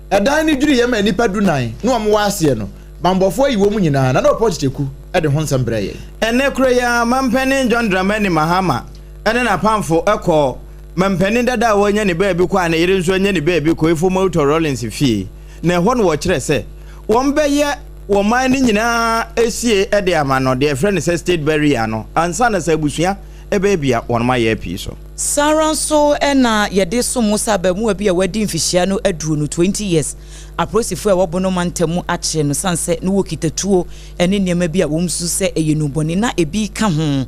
ɛdan no dwiriiɛ ma nnipa dunan ne wɔn wɔ aseɛ no. Banbɔfoɔ ayi wɔn nyinaa, na na Ɔpɔw Kyekyeku de ho nsɛm brɛɛ yɛn. Ɛnnɛ koro yi ara, Mampanin John Dramani Mahama ne n'apamfo kɔɔ mampanin dada a wanya ne baabi kɔ a ne yere nso anya ne baabi kɔ Efo Mauto Rawlings fie, na ɛhɔ na wɔkyerɛ sɛ wɔbɛyɛ wɔn man no nyinaa sie de ama no, deɛ yɛfrɛ no sɛ state burial no, ansa na sɛ abusua. Ɛbɛyɛ bi a wɔnom ayɛ apii so. Saa ara nso na yɛde som wo sɛ abarimaa bi a wadi mfehyia no aduonu, 20 years, apolisifo a ɛwɔ Bono mantam mu akyere no sane sɛ na wɔkita tuo ne nneɛma bi a wɔsusu sɛ ɛyɛ nnubɔne na ebi ka ho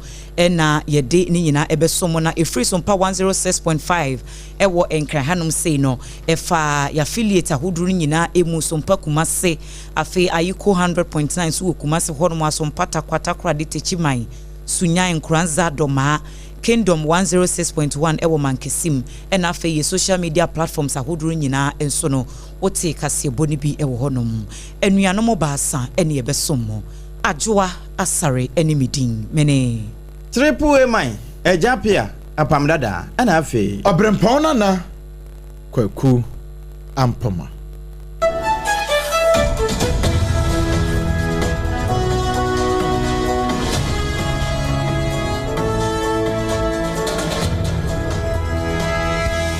na yɛde ne nyinaa ɛbɛsom mo. Na ɛfiri Sompa 106.5 ɛwɔ Nkran hanom sei no, ɛfa yɛn affiliate ahodoɔ no nyinaa mu, Sompa Kumase, afei Ayiko 100.9 nso wɔ Kumase hɔnom, Asompa, Tarkwa, Takoradi, Techiman, Sunyani, Nkoranza, Domaa, Kingdom 106.1 wɔ Mankasim, ɛna afei yɛ social media platforms ahodoɔ no nyinaa nso no, wotee kaseɛbɔ no bi wɔ hɔnom. Anuanom baasa ne yɛbɛsom mo. Adwoa Asare ne me din. Mene. Triple A man, Agya Appiah, Apam Dada, ɛna afei. Ɔberempɔn Nana Kwaku Ampoma.